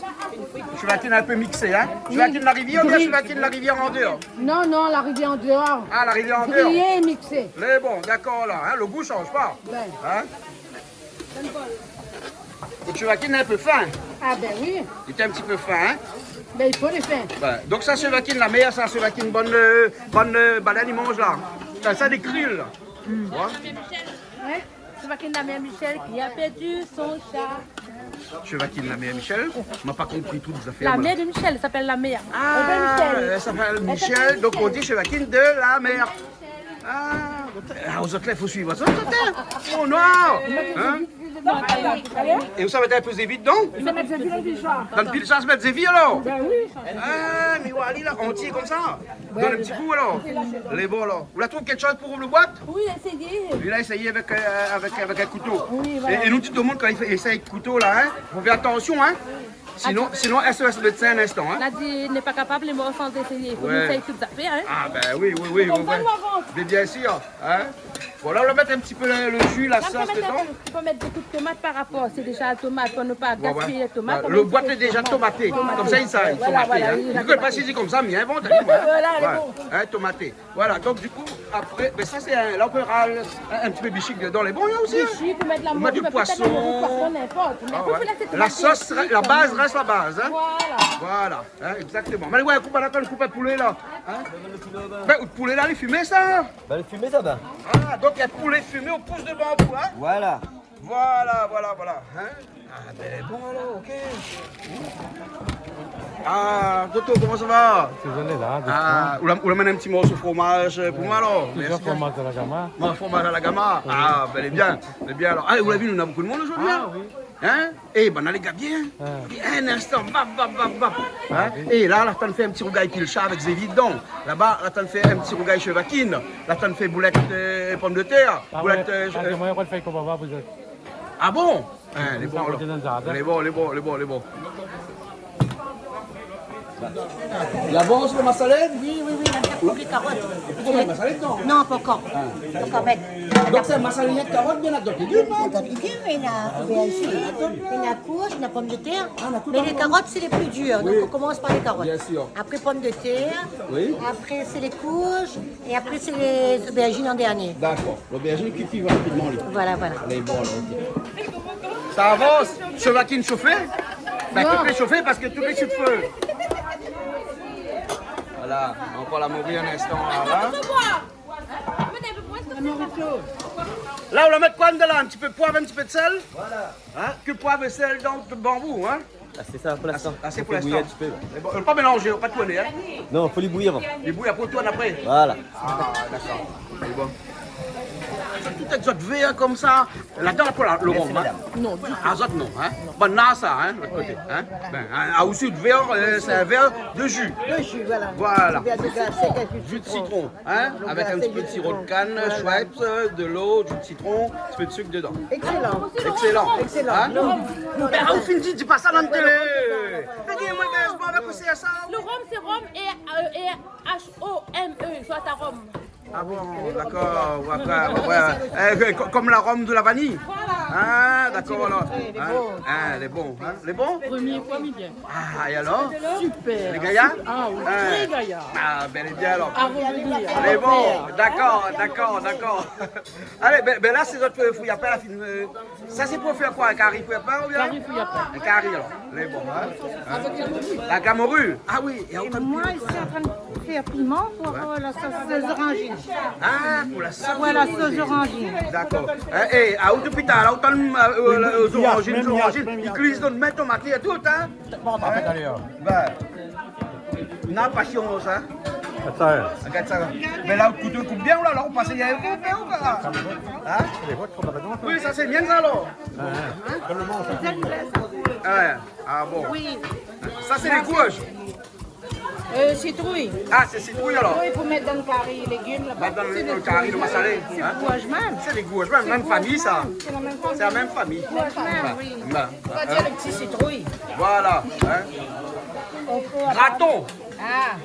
Shevakine in pé miksé, hein. Oui. Shevakine la rivièr oubien shevakine la rivièr an déor ? Non, non, la rivièr an déor. Ah, la rivièr an déor. Griyé é miksé. Lé bon, d'accord, la, hein, le gou i sanz pa. Ouais. Hein ? Out shevakine lé in pé fin. Ah ben oui. Li lé in ti pé fin, hein ? Ben, i fo lé fin. Ouais. Donk sa, shevakine la mèr, sa, shevakine bann, euh, bann, euh, balèn i manz la. Sa, sa, dé kril la. Hmm. Ouais. Ouais. Shevakine la mèr Michel ki la pèrd son sha. Shevakine la mèr Michel ? Ma pa konpri tout zafèr, moin. La mèr de Michel, i apèl la mèr. Ah, èl i apèl Michel, donk i di shevakine de la mèr. Ah, donk, ah, zot la, i fo suiv sa, zot la. Oh non ! Hein ? É ou sa mèt in pé zévi dedan ? I sa mèt zévi dan le pilchar. Dan le pilchar, sa mèt zévi, alor ? Ben oui. Ah, mé voilà, la, antié konmsa. Ouais. Donn in ti gou, alor. Lé bon, alor. Ou la trouv kèlk shoz pou rouv le boit ? Oui, éséyé. Li la éséyé avèk, euh, avèk, avèk in kouto. Oui, voilà. É, é nou di tout le moun, kan i fé, i éséy avèk kouto la, hein, fo fé atansyon, hein. Sinon, sinon, S O S médsin in instan, hein. La di, lé pa kapab lé mor san éséyé. Fo nou éséy tout zafèr, hein. Ah ben oui, oui, oui, oui. Mé bien sûr, hein. Bon, la, ou la mèt in ti pé le, le ji, la sos dedan. Ou pé mèt bonpé tomat par rapor, sé déza tomat, pou nou pa gaspiyé tomat. Voilà. Le boit lé déza tomaté. Konmsa, i sa, tomaté, hein. Voilà, voilà. Ou koné pa si i di konmsa, mé invant, hein. Voilà, lé bon. Hein, tomaté. Voilà, donk du kou, apré, ben sa sé in, la ou pé ral in, in ti pé bishik dedan, lé bon, la osi, hein. Bishik, ou mèt la mori, ou mèt poison, ou mèt poison, ninport. Ah ouais. La sos, la baz rès la baz, hein. Voilà. Voilà, hein, exactement. Mé ouais, koup, la, kan ou koup in poulé la, hein. Ben, out poulé la, lé fimé sa. Ben, lé fimé sa, ben. Ah, donk in poulé fimé o pous de banbou, hein. Voilà. Voilà, voilà, voilà, hein. Ah ben, bon, alor, ok. Ah, Toto, koman sa va ? Dézolé la, ah, ou la, ou la amenn in ti morso fromaz, euh, pou moin alor. Mersi. Fromaz a la gama. Bon, fromaz a la gama. Oui. Ah, ben, lé bien, lé bien alor. Ah, ou la vi, nou néna bonpé d'moun zordi, hein ? Ah, oui. Hein ? Eh ben, lé gars, bien. Ah. In instan, bap, bap, bap, bap. Hein ? Ah, oui. É la, la tann fé in ti rougay pilchard avèk zévi dedan. Laba, la tann fé in ti rougay shevakine. La tann fé boulèt, euh, pomdetèr. Ah, boulèt, ouais. Euh, ah, euh, moin, mi fé konm papa, vous êtes. Ah bon ? Hein, lé bon, alor. Lé bon, lé bon, lé bon, lé bon. La bon, sé lo masalé ? Oui, oui, oui, la bien koupé karot. Ou la mèt masalé dedan ? Non, pankor. Ah. Pankor mèt. Donk sé masalé rienk karot, bien dot légim, hein ? Dot légim, néna, néna kourz, néna pomdetèr. Ah, d'accord. Mé lé karot, sé lé pli dir. Oui. Donk, on commence par les carottes. Bien sûr. Apré pomdetèr. Oui. Apré, sé lé kourz. É apré, sé lé zobèrjine an dernié. D'accord. Lobèrjine ki kui rapidman, li. Voilà, voilà. Lé bon, la, OK. Sa avans. Shevakine shofé. Ben, tout lé shofé parske tout lé su fé. Voilà. Ankor la mori in instan, la, la. La, ou la mèt koi dedan la ? In ti pé poiv, in ti pé d'sèl ? Voilà. Hein ? Ke poiv é sèl dan banbou, hein ? Ah, sé sa pou linstan. Ah, sé pou linstan. Fo bouyi in ti pé, ouais. Mé bon, euh, pa mélanzé, pa tourné, hein ? Non, fo li bouyi avan. Li bouyi, apré ou tourn apré. Voilà. Ah, d'accord. Lé bon. Tout èk zot vèr konmsa. Ladan, la, pou la, lo rom, hein ? Merci, madame. Non, du tout. Ah, zot non, hein ? Non. Bon, na sa, hein, lot koté, hein ? Ben, hein, ah, osi, lo vèr, euh, sé in vèr de ju. De ju, voilà. Voilà. Vèr de glasé, avèk ju de sitron. Hein ? Avèk in ti pé de siro de kann, Schweppes, euh, de lo, du sitron, in ti pé de sik dedan. Excellent. Excellent. Excellent. Hein ? Non. Ben, ah, ou fine di, di pa sa dan la télé. Fé di amoin, ben, sé pa avèk lo C S A. Lo rom, sé rom, é, euh, é H O M E, soi ta rom. Ah bon, d'accord, ouais, ouais, ouais. Eh, ko-, konm la rom de la vaniy. Voilà. Ah, d'accord, alor. Lé bon. Hein, lé bon, hein, lé bon ? Premié foi mi vien. Ah, é alor ? Super. Lé gayar ? Ah oui, très gaillard. Ah, ben, lé bien alor. À revenir. Lé bon, d'accord, d'accord, d'accord. Alé, ben, ben la, sé zot, euh, fri a pin, la fine, euh, sa sé pou fé koi, in kari fri a pin oubien ? Kari fri a pin. In kari alor. Lé bon, hein ? Avèk la mori. Avèk la mori. Ah oui, é aou tann piman. Moin, mi lé antrin fé piman pou, euh, la sos, euh, zoranjine. Ah, pou la sos zoranjine. Voilà, sos zoranjine. D'accord. Hein, é, ah, ou dopi talèr la, ou tann, euh, euh, zoranjine, mèm zoranjine, mèm i glis dan lo min, tomat é tout, hein ? Bon, ben, alé, hein. Ben, na pasians, hein. Atann, hein. Regard sa. Mé la, ou koup, ou koup bien, la, la, ou pas, i a in pé, ou pa. Hein ? Sé lé vot, ou pa bezoin. Oui, sa sé mien, sa, alor. Ah, hein. Hein ? Ah, ouais. Ah bon. Oui. Sa sé lé gourj. Euh, sitrouy. Ah, sé sitrouy, alor. Oui, pou mèt dan lo kari légim, la. Mèt dan lo, dan lo kari, lo masalé, hein. Sé gourj mèm. Sé lé gourj mèm, mèm famiy, sa. Sé la mèm famiy. Gourj mèm, oui. Ben, ben, hein. On va dire le petit citrouille. Voilà, hein. Graton. Ah.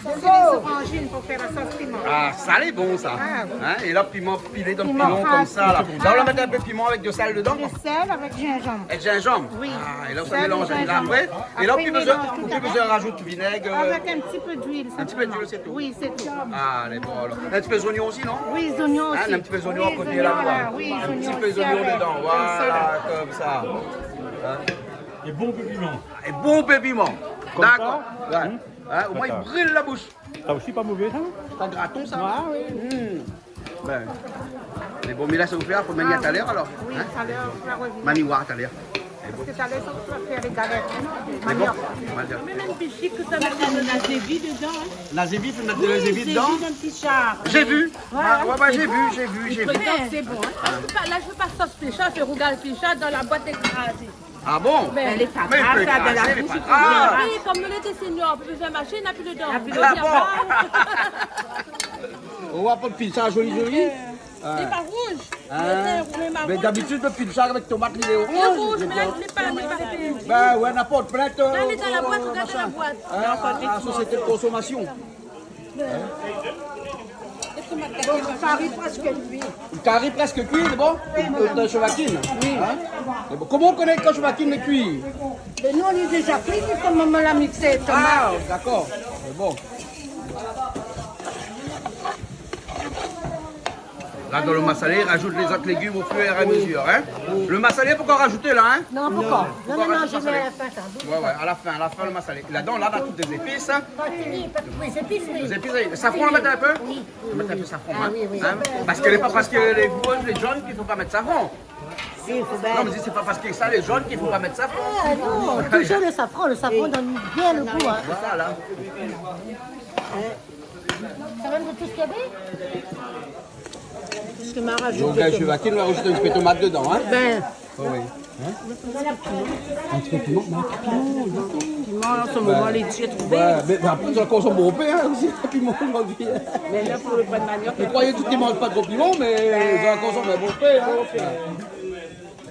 Sa sé lé zoranjine pou fé la sos piman. Ah, sa lé bon, sa. Ah, oui. Hein, é la, piman pilé dan lo pilon konmsa, la. Piman. La, ou la mèt in pé piman avèk de sèl dedan. De sèl avèk jinjanm. Avèk jinjanm. Oui. Ah, é la, ou sa mélanz. Sèl é jinjanm. Apré, é la, ou pi bezoin, ou pi bezoin razout vinèg, euh, avèk in ti pé d'luil, sinpleman. In ti pé d'luil, sé tout. Oui, sé tout. Ah, lé bon, alor. In ti pé zoignon osi, non ? Oui, zoignon osi. Hein, in ti pé zoignon a koté, la, voilà. Oui, zoignon osi, avèk, konmsa. Voilà, konmsa. Hein ? É bonpé piman. É bonpé piman. Konmsa ? D'accord. Ouais. Hmm. Hein, omoin, i bril la boush. Sa osi pa mové, sa ? Sé in graton, sa ? Ah, oui. Hmm. Ben, mé bon, mé la, sa ou fé, fo mèt talèr, alor. Oui, talèr, ou va revnir. Mami, oir talèr. Parske talèr, sa ou va fé lé galèt. Mé bon, maniok. Mé mèm pishik, sa mèt la zévi dedan, hein. La zévi, fo mèt de la zévi dedan. Oui, zévi dan pilchard. J'ai vu. Voilà. Ah, ouais, ouais, j'ai vu, j'ai vu, j'ai vu. Mé sé bon, hein. Ah, mi fé pa, la, mi fé pa sos pilchard, mi fé rougay pilchard dan la boit ékrazé. Ah bon ? Ben, lé pa grav, sa, dan la boush, lé pa grav. Oui, konm nou lé senior, nou pé pa marshé, na pi dedan. Na pi dedan. Ah bon ? Ou va pran pilchard zoli, zoli. Lé pa rouz. Hein ? Mé d'abitid, lo pilchard avèk tomat, li lé rouz. Lé rouz, mé la, lé pa, lé pa. Ben ouais, n'importe, plin, euh, machin. La, lé dan la boit, regard dan la boit. Hein, la société de consommation. Lo kari prèsk kui. Lo kari prèsk kui, lé bon ? Oui, madame. Lo shevakine. Oui. Hein ? Lé bon. Koman ou koné kan shevakine lé kui ? Mé nou, lé déza kui, sé konm momon la miksé, tomat. Ah, d'accord. Lé bon. La, dan lo masalé, razout lé zot légim au fur et à mesure, hein. Oui. Lo masalé, pankor razouté la, hein ? Non, pankor. Non, non, non, je mets à la fin, ça. Ouais, ouais, à la fin, à la fin, lo masalé. Ladan, la, na tout lé zépis, hein. Pas fini, pas, oui, zépis, oui. Lé zépis, oui. Safran, ou mèt in pé ? Oui, oui, oui. Ou mèt in pé safran, hein. Ah, oui, oui. Hein ? Parske lé pa, parske lé rouz, lé zone, i fo pa mèt safran. Non, mé sé pa parske sa lé zone k'i fo pa mèt safran. Ah non, toujours le safran, le safran donne bien le goût, hein. Voilà. Sa va, sé tout sak i avé ? Tout sak ma rajout. Donk, la, sé Joachim va rajout in ti pé tomat dedan, hein ? Ben. Oh oui. Hein ? In ti pé piman, mé in ti pé piman, piman, an se moman, lé dir trouvé. Ouais, mé, mé apré, zot i konsom bonpé, hein, osi, piman, zordi, hein. Mé la, pou le brèd maniok, mi kroiyé tout i manz pa tro piman, mé zot i konsom bonpé, hein.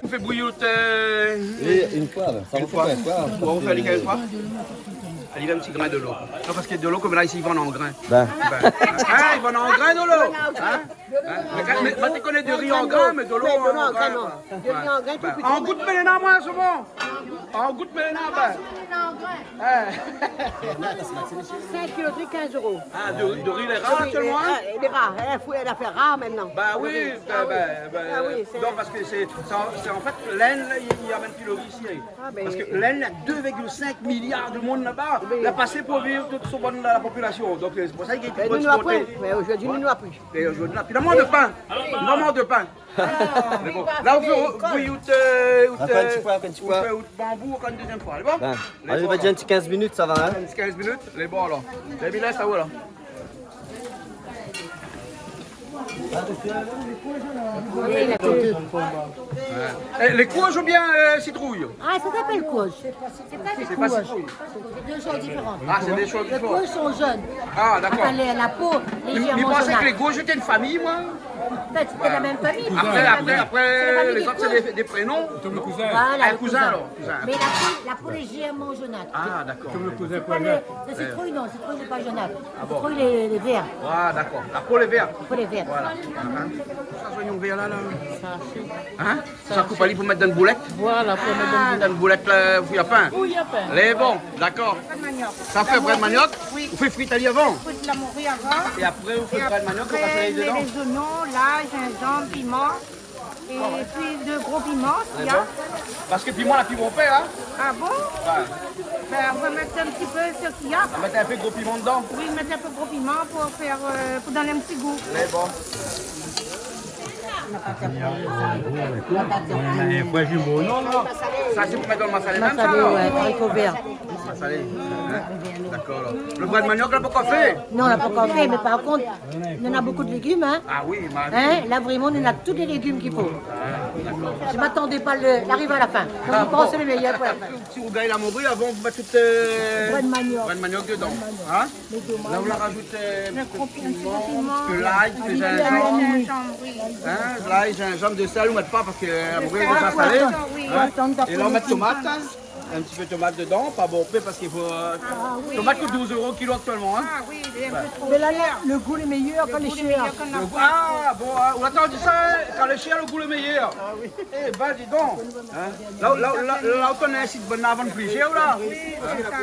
Ou fé bouyir, euh, é in foi, la, sa in foi. Bon, ou fé ali in foi. Ali, in ti grin dolo. Non, parske dolo, konm la, isi, i vann an grin. Ben. Ben, hein, i vann an grin, dolo. Hein ? Hein ? Mé kan, mé, moin té koné dori an grin, mé dolo, mé dolo an grin, non. Dori an grin, tout piti. An gout, mé non, moin, souvan. An gout, mé non, ben. Hein. Sink kilo, kinz éro. Ah, de, dori, lé rar aktièlman, hein ? Oui, euh, lé rar, hein, fo, lé afèr rar mintnan. Bah oui, ben, ben, ben, ah oui, sé, non, parske sé, sé an, sé an fèt, l'Inde, la, i, i amèn pi dori isi, hein. Ah, ben, parske l'Inde, na deux virgule cinq milliards de moun laba. Oui. La pa asé pou viv tout son bann, la, la popilasion. Donk, euh, sé pou sa k'i... Ben, nou, nou la poin. Mé zordi, nou, nou la poin. É zordi, la, finaman, de pin. Finaman, de pin. Ah, mé bon, la, ou fé, oui, ou té, ou té, ou fé out banbou, ankor in dézièm foi, lé bon ? Ben, alé, nou va dir in ti kinz minit, sa va, hein ? In ti kinz minit, lé bon, alor. Lé bien, sa va, la. Ouais. Eh, lé kourz oubien, euh, sitrouy ? Ah, sa i apèl kourz. Sé pa sitrouy. Sé dé shoz diféran. Ah, sé dé shoz diféran. Lé kourz lé zone. Ah, dakor. Anfin, lé, la po lé zone. Mi pansé ke lé kourz té in famiy, moin. An fèt, sé la mèm famiy, mé sé la famiy dé kourz. Apré, apré, sé la famiy dé zot, sé dé, dé prénon. Konm le kouzin. Voilà, le kouzin. Kouzin, alor, kouzin. Mé la po, la po lé lézèrman zonat. Ah, dakor. Konm le kouzin. Sé pa le, le sitrouy, non, le sitrouy lé pa zonat. Ah bon ? Le sitrouy lé, lé vèr. Ah, dakor. La po lé vèr. La po lé vèr. Voilà. Hein ? Sa, zoignon vèr la, la. Sa, sé... Hein ? Sa, sa koup ali pou mèt dan in boulèt. Voilà, pou mèt dan in boulèt. Dan in boulèt, la, pou fé pin. Pou fé pin. Lé bon, dakor. Brèd maniok. Sa fé brèd maniok. Oui. Ou fé frir ali avan. Frit la mori avan. É apré, ou fé brèd maniok, ou pas ali dedan. Apré, mèt lé zoignon, lay, zinzanm, piman. É pi dé gro piman, si na. Lé bon. Parske piman, la, piman pèr, hein. Ah bon ? Ouais. Ben, nou va mèt in ti pé sak i na. Ou va mèt in pé gro piman dedan. Oui, mèt in pé gro piman pou fé, euh, pou donn in ti gou. Lé bon. Sa, sé pou mèt dan le masalé mèm, sa, alor ? Masalé, ouais, zariko vèr. Masalé. Hein ? Dakor, alor. Le brèd maniok, la pankor fé ? Non, la pankor fé, mé par kont, nou na bonpé de légim, hein. Ah oui, ma... Hein ? La, vréman, nou na tout lé légim k'i fo. Ah, dakor. Mi atandé pa le, l'arivé a la fin. Donk, mi pans sé le méyèr pou la fin. Ti rougay la mori, avan, ou mèt tout, euh, brèd maniok. Brèd maniok dedan. Brèd maniok. Hein ? La, ou la rajout, euh, in ti pé piman, in ti pé lay, in ti pé zinzanm. Zinzanm, oui. Hein, lay, zinzanm, de sèl, ou mèt pa parske, euh, apré, sa lé salé. Hein ? É la, ou mèt tomat, hein. In ti pé tomat dedan, pa bonpé parske i fo, euh, tomat i kout douz éro kilo aktièlman, hein. Ah oui, lé in pé tro shèr. Mé la, le gou lé méyèr kan lé shèr. Le gou lé méyèr kan lé shèr. Ah bon, hein, ou la antann sa, hein, kan lé shèr, le gou lé méyèr. Ah oui. Eh ben, di don. Hein ? La, la, la, la, ou koné si bann la vann pli shèr, la. Oui, sé sa.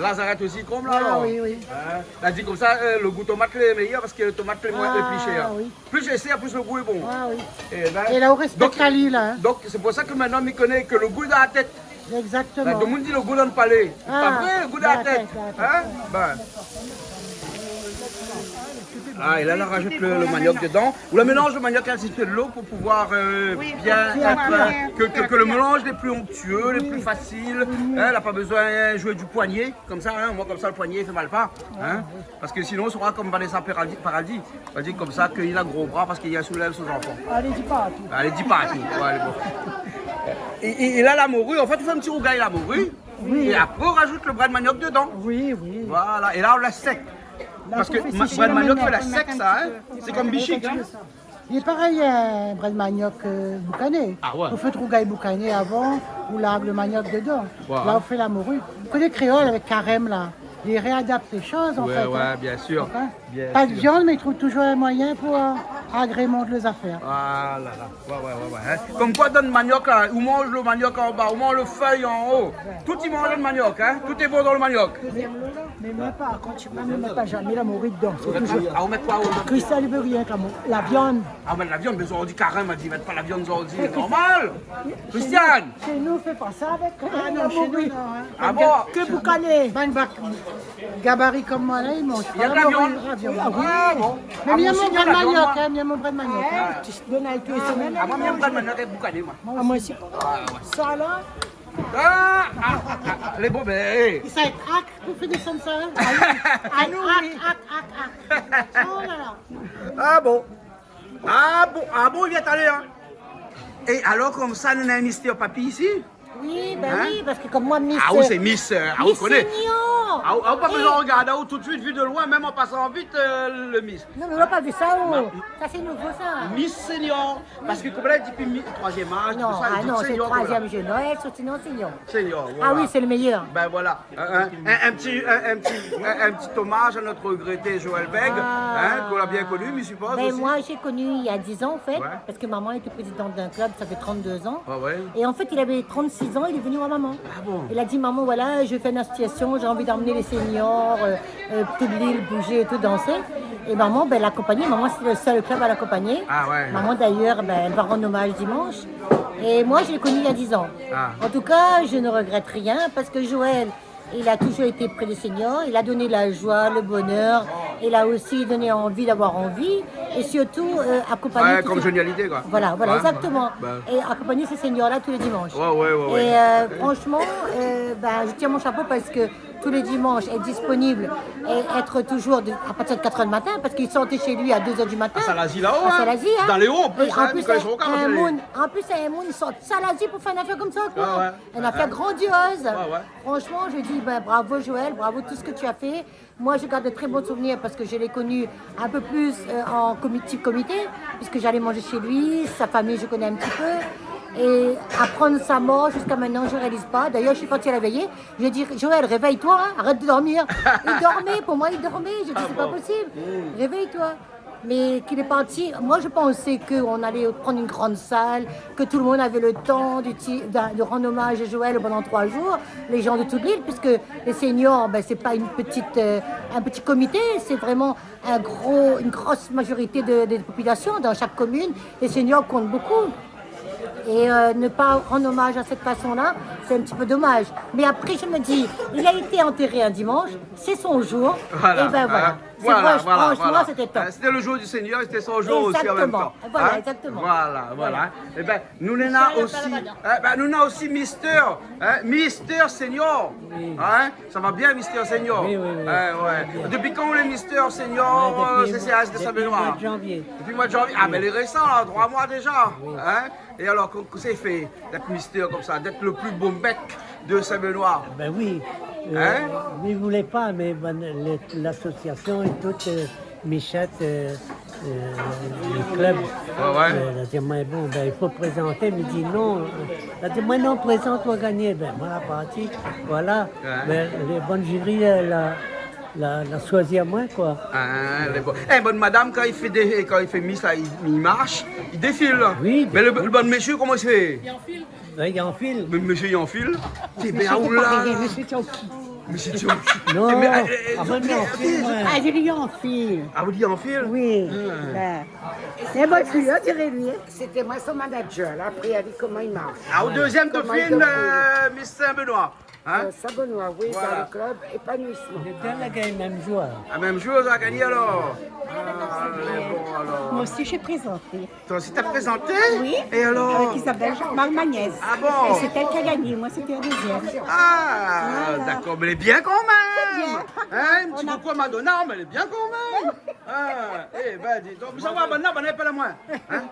Lazarèt osi, konm la, alor. Ah oui, oui. Hein ? La di konmsa, euh, le gou tomat lé méyèr parske le tomat lé moin, lé pli shèr. Ah oui. Pli shèr, pli le gou lé bon. Ah oui. Eh ben, é la, ou rèspèk ali, la, hein. Donk, sé pou sa ke mintnan, mi koné ke le gou dan la tèt. Exactement. Ben, tout le moun i di le gou dan le palé. Ah, pa vré, le gou dan la tèt. Dan la tèt, dan la tèt. Hein ? Ben. Ah, é la, la rajout le, le maniok dedan. Ou la mélanz le maniok avèk in ti pé de lo pou pouvoir, euh, bien èt, euh, ke, ke, ke le mélanz lé pli onktié, lé pli fasil. Hein, la pa bezoin zoué du poigné, konmsa, hein, omoin konmsa le poigné i fé mal pa, hein. Parske sinon, sra konm Vanessa Paradis, Paradis. Va dir konmsa ke li na gro bra parske li la soulèv son zanfan. Alé, di pa tout. Alé, di pa tout. Ouais, alé, bon. É, é, é la, la mori, an fèt, ou fé in ti rougay la mori. Oui. É apré, ou rajout le brèd maniok dedan. Oui, oui. Voilà. É la, ou lès sèk. La, parske ou fé sésh le maniok, ou lès sèk, sa, hein. Sé konm bichik, hein. Lé parèy, euh, brèd maniok, euh, boukané. Ah ouais. Ou fé rougay boukané avan, ou larg le maniok dedan. Ouais. La, ou fé la mori. Ou koné kréol avèk karèm, la. Li réadapt lé shoz, an fèt, hein. Ouais, ouais, bien sir. Hein ? Bien sir. Pa de viann, mé li trouv touzour in moiyin pou, euh, agrémant lé zafèr. Ah la la. Ouais, ouais, ouais, ouais, hein. Konm koi, dan le maniok, la, ou manz le maniok anba, ou manz le fèy anlèr. Tout i manz dan le maniok, hein. Tout lé bon dan le maniok. Mé, mé, mé pa, kan ou manz, mé pa zamé la mori dedan. Sé touzour... Ah, ou mèt koi, ou mèt... Christiane i vé rienk la mo-, la viann. Ah, ou mèt la viann, mé zordi, karèm la di, mèt pa la viann zordi, sé normal. Christiane. Shé nou, shé nou, i fé pa sa avèk, euh, la mori. Ah non, shé nou, non, hein. Ah bon ? Ke boukané. Bann bak-, gabari konm moin, la, i manz pa la mori, la viann. Ah oui. Ah bon ? Mé mi yèm mon brèd maniok, hein. Mon brèd manok, in. Ti donn ali tout lé semèn. Ah, moin, mi èm pa manok avèk boukané, moin. Ah, moin osi. Ah, ouais. Sa la. Ah, ah, ah, ah, lé bon, mé, eh. Sa i èk ak pou fé désann sa, in. Ah, nou, oui. Ak, ak, ak, ak. Oh la la. Ah bon. Ah bon, ah bon, i vien alé, in. É alor, konmsa, nou néna in Mister Papi isi ? Oui, ben oui, parske konm moin, Miss, ah, ou sé Miss, euh, ah, ou koné. Miss Senior. Ah, ou, ah, ou pa bézoin rogard, ah, ou tout suit, vu de loin, mèm an pasan vit, euh, le Miss. Non, mé ou la pa vu sa, ou. Sa, sé nouvo, sa. Miss Senior. Parske konm la, dopi mi-, troizièm az, non, tout sa, ah non, sé senior, konm la. Troizièm, jeune, ouais, surtout non, senior. Senior, voilà. Ah oui, sé le méyèr. Ben voilà. In, in, in, in ti, in, in ti, in, in ti omaz à notre regretté Joël Bègue, in, k'ou la bien koni, mi sipoz, osi. Ah. Ben, moi, j'ai connu il y a dix ans, en fait, ouais, parce que maman était présidente d'un club, ça fait trente-deux ans. Ah ouais. Et en fait, il avait trente-six ans, il est venu voir maman. Ah bon ? Il a dit : « Maman, voilà, je fais une association, j'ai envie d'emmener les seniors, euh, euh, toute l'île bouger et tout, danser. » Et maman, ben, elle l'accompagnait. Maman, c'était le seul club à l'accompagner. Ah ouais. Maman, d'ailleurs, ben, elle va rendre hommage dimanche. Et moi, je l'ai connu il y a dix ans. Ah. En tout cas, je ne regrette rien parce que Joël, il a toujours été près des seniors, il a donné la joie, le bonheur, il a aussi donné envie d'avoir envie, et surtout, euh, accompagner... Ouais, tous ces... Comme Johnny Hallyday, quoi. Voilà, voilà, ouais, exactement. Ouais. Et accompagner ces seniors-là tous les dimanches. Ouais, ouais, ouais, ouais. Et, euh, franchement, euh, ben, je tiens mon chapeau parce que tous les dimanches, être disponible et être toujours de, à partir de quatre heures du matin, parce qu'il sortait chez lui à deux heures du matin. Ah, Salazie là-haut, hein. À Salazie, hein. Dans les hauts, en plus, hein, quand ils sont au camp, c'est... Et en plus, un moun, en plus, un moun, il sort Salazie pour faire une affaire comme ça, quoi. Ouais, ouais. Une affaire grandiose. Ouais, ouais. Franchement, je dis, ben, bravo Joël, bravo tout ce que tu as fait. Moi, je garde de très bons souvenirs parce que je l'ai connu un peu plus, euh, en comité, petit comité, puisque j'allais manger chez lui, sa famille, je connais un petit peu. Et apprendre sa mort, jusqu'à maintenant, je réalise pas. D'ailleurs, je suis partie à la veillée. Je dis : « Joël, réveille-toi, hein, arrête de dormir. » Il dormait, pour moi, il dormait. Je dis : « C'est pas possible. Ah bon. Réveille-toi. » Mais qu'il est parti, moi, je pensais qu'on allait prendre une grande salle, que tout le monde avait le temps de, de, de rendre hommage à Joël pendant trois jours, les gens de toute l'île, puisque les seniors, ben, c'est pas une petite, euh, un petit comité, c'est vraiment un gros, une grosse majorité de, de population dans chaque commune. Les seniors comptent beaucoup. Et, euh, ne pas rendre hommage à cette façon-là, c'est un petit peu dommage. Mais après, je me dis, il a été enterré un dimanche, c'est son jour. Voilà, et ben voilà. Hein. Voilà, franchement, c'était top. C'était le jour du Seigneur, c'était son jour aussi en même temps. Exactement. Voilà, exactement. Voilà, voilà. Eh ben, nou néna osi, eh ben, nou néna osi Mister, hein, Mister Senior. Oui. Hein ? Ça va bien, Mister Senior ? Oui, oui, oui. Ouais, ouais. Depuis quand le Mister Senior, euh, C C A S de Saint-Benoît ? Depuis le mois de janvier. Depuis le mois de janvier. Ah, ben, il est récent, là, trois mois déjà. Oui. Hein ? É alor, koman sa i fé d'èt mister konmsa, d'èt le pli bo mèk de Saint-Benoît ? Ben oui. Euh, hein ? Mi voulé pa, mé bon, le, lasosiasion é tout, euh, Michette, euh, euh, le club, ouais, ouais, euh, la di amoin, bon, ben, i fo prézanté. Mi di non. La di amoin, non, prézant, ou va gagné. Ben, moin la parti, voilà. Ouais. Ben, le bon jiri, euh, la, la, la shoizi amoin, koi. Ah, lé bon. Eh, bon, madam, kan i fé dé, kan i fé Miss, la, i, i marsh, i défil. Oui, mé le, le bon mésyé, koman i fé ? Ben, i anfil. Mé mésyé, i anfil. Té, mé, ah, oula. Mésyé Tianki. Mésyé Tianki. Non, mé, eh, eh, ah, ben, non, anfil, ouais. Ah, zot i anfil. Ah, zot i anfil ? Oui. Ah. Ben, sé in bon filé, diré li, hein. Sété moin son manager, la apri ali koman i marsh. Ah, ou dézyèm défil, euh, Miss Saint-Benoît. Hein ? Euh, Saint-Benoît, oui, dans le club Épanouissement. Voilà. Lé dé la gagn mèm zour. Ah, mèm zour, zot la gagné alor ? Ah, lé bon, alor. Moi aussi, j'ai présenté. Toi aussi, t'as présenté ? Oui. Et alors ? Avec Isabelle Jacquemart, ma nièce. Ah bon ? Et c'est elle qui a gagné. Moi, c'était la deuxième. Ah, d'accord. Voilà. Mais elle est bien quand même. C'est bien, pas grave. Hein, un petit coucou à Madonna, mais elle est bien quand même. Ah, eh ben, dis donc. Sa va, banna, banna, apèl amoin. Hein ?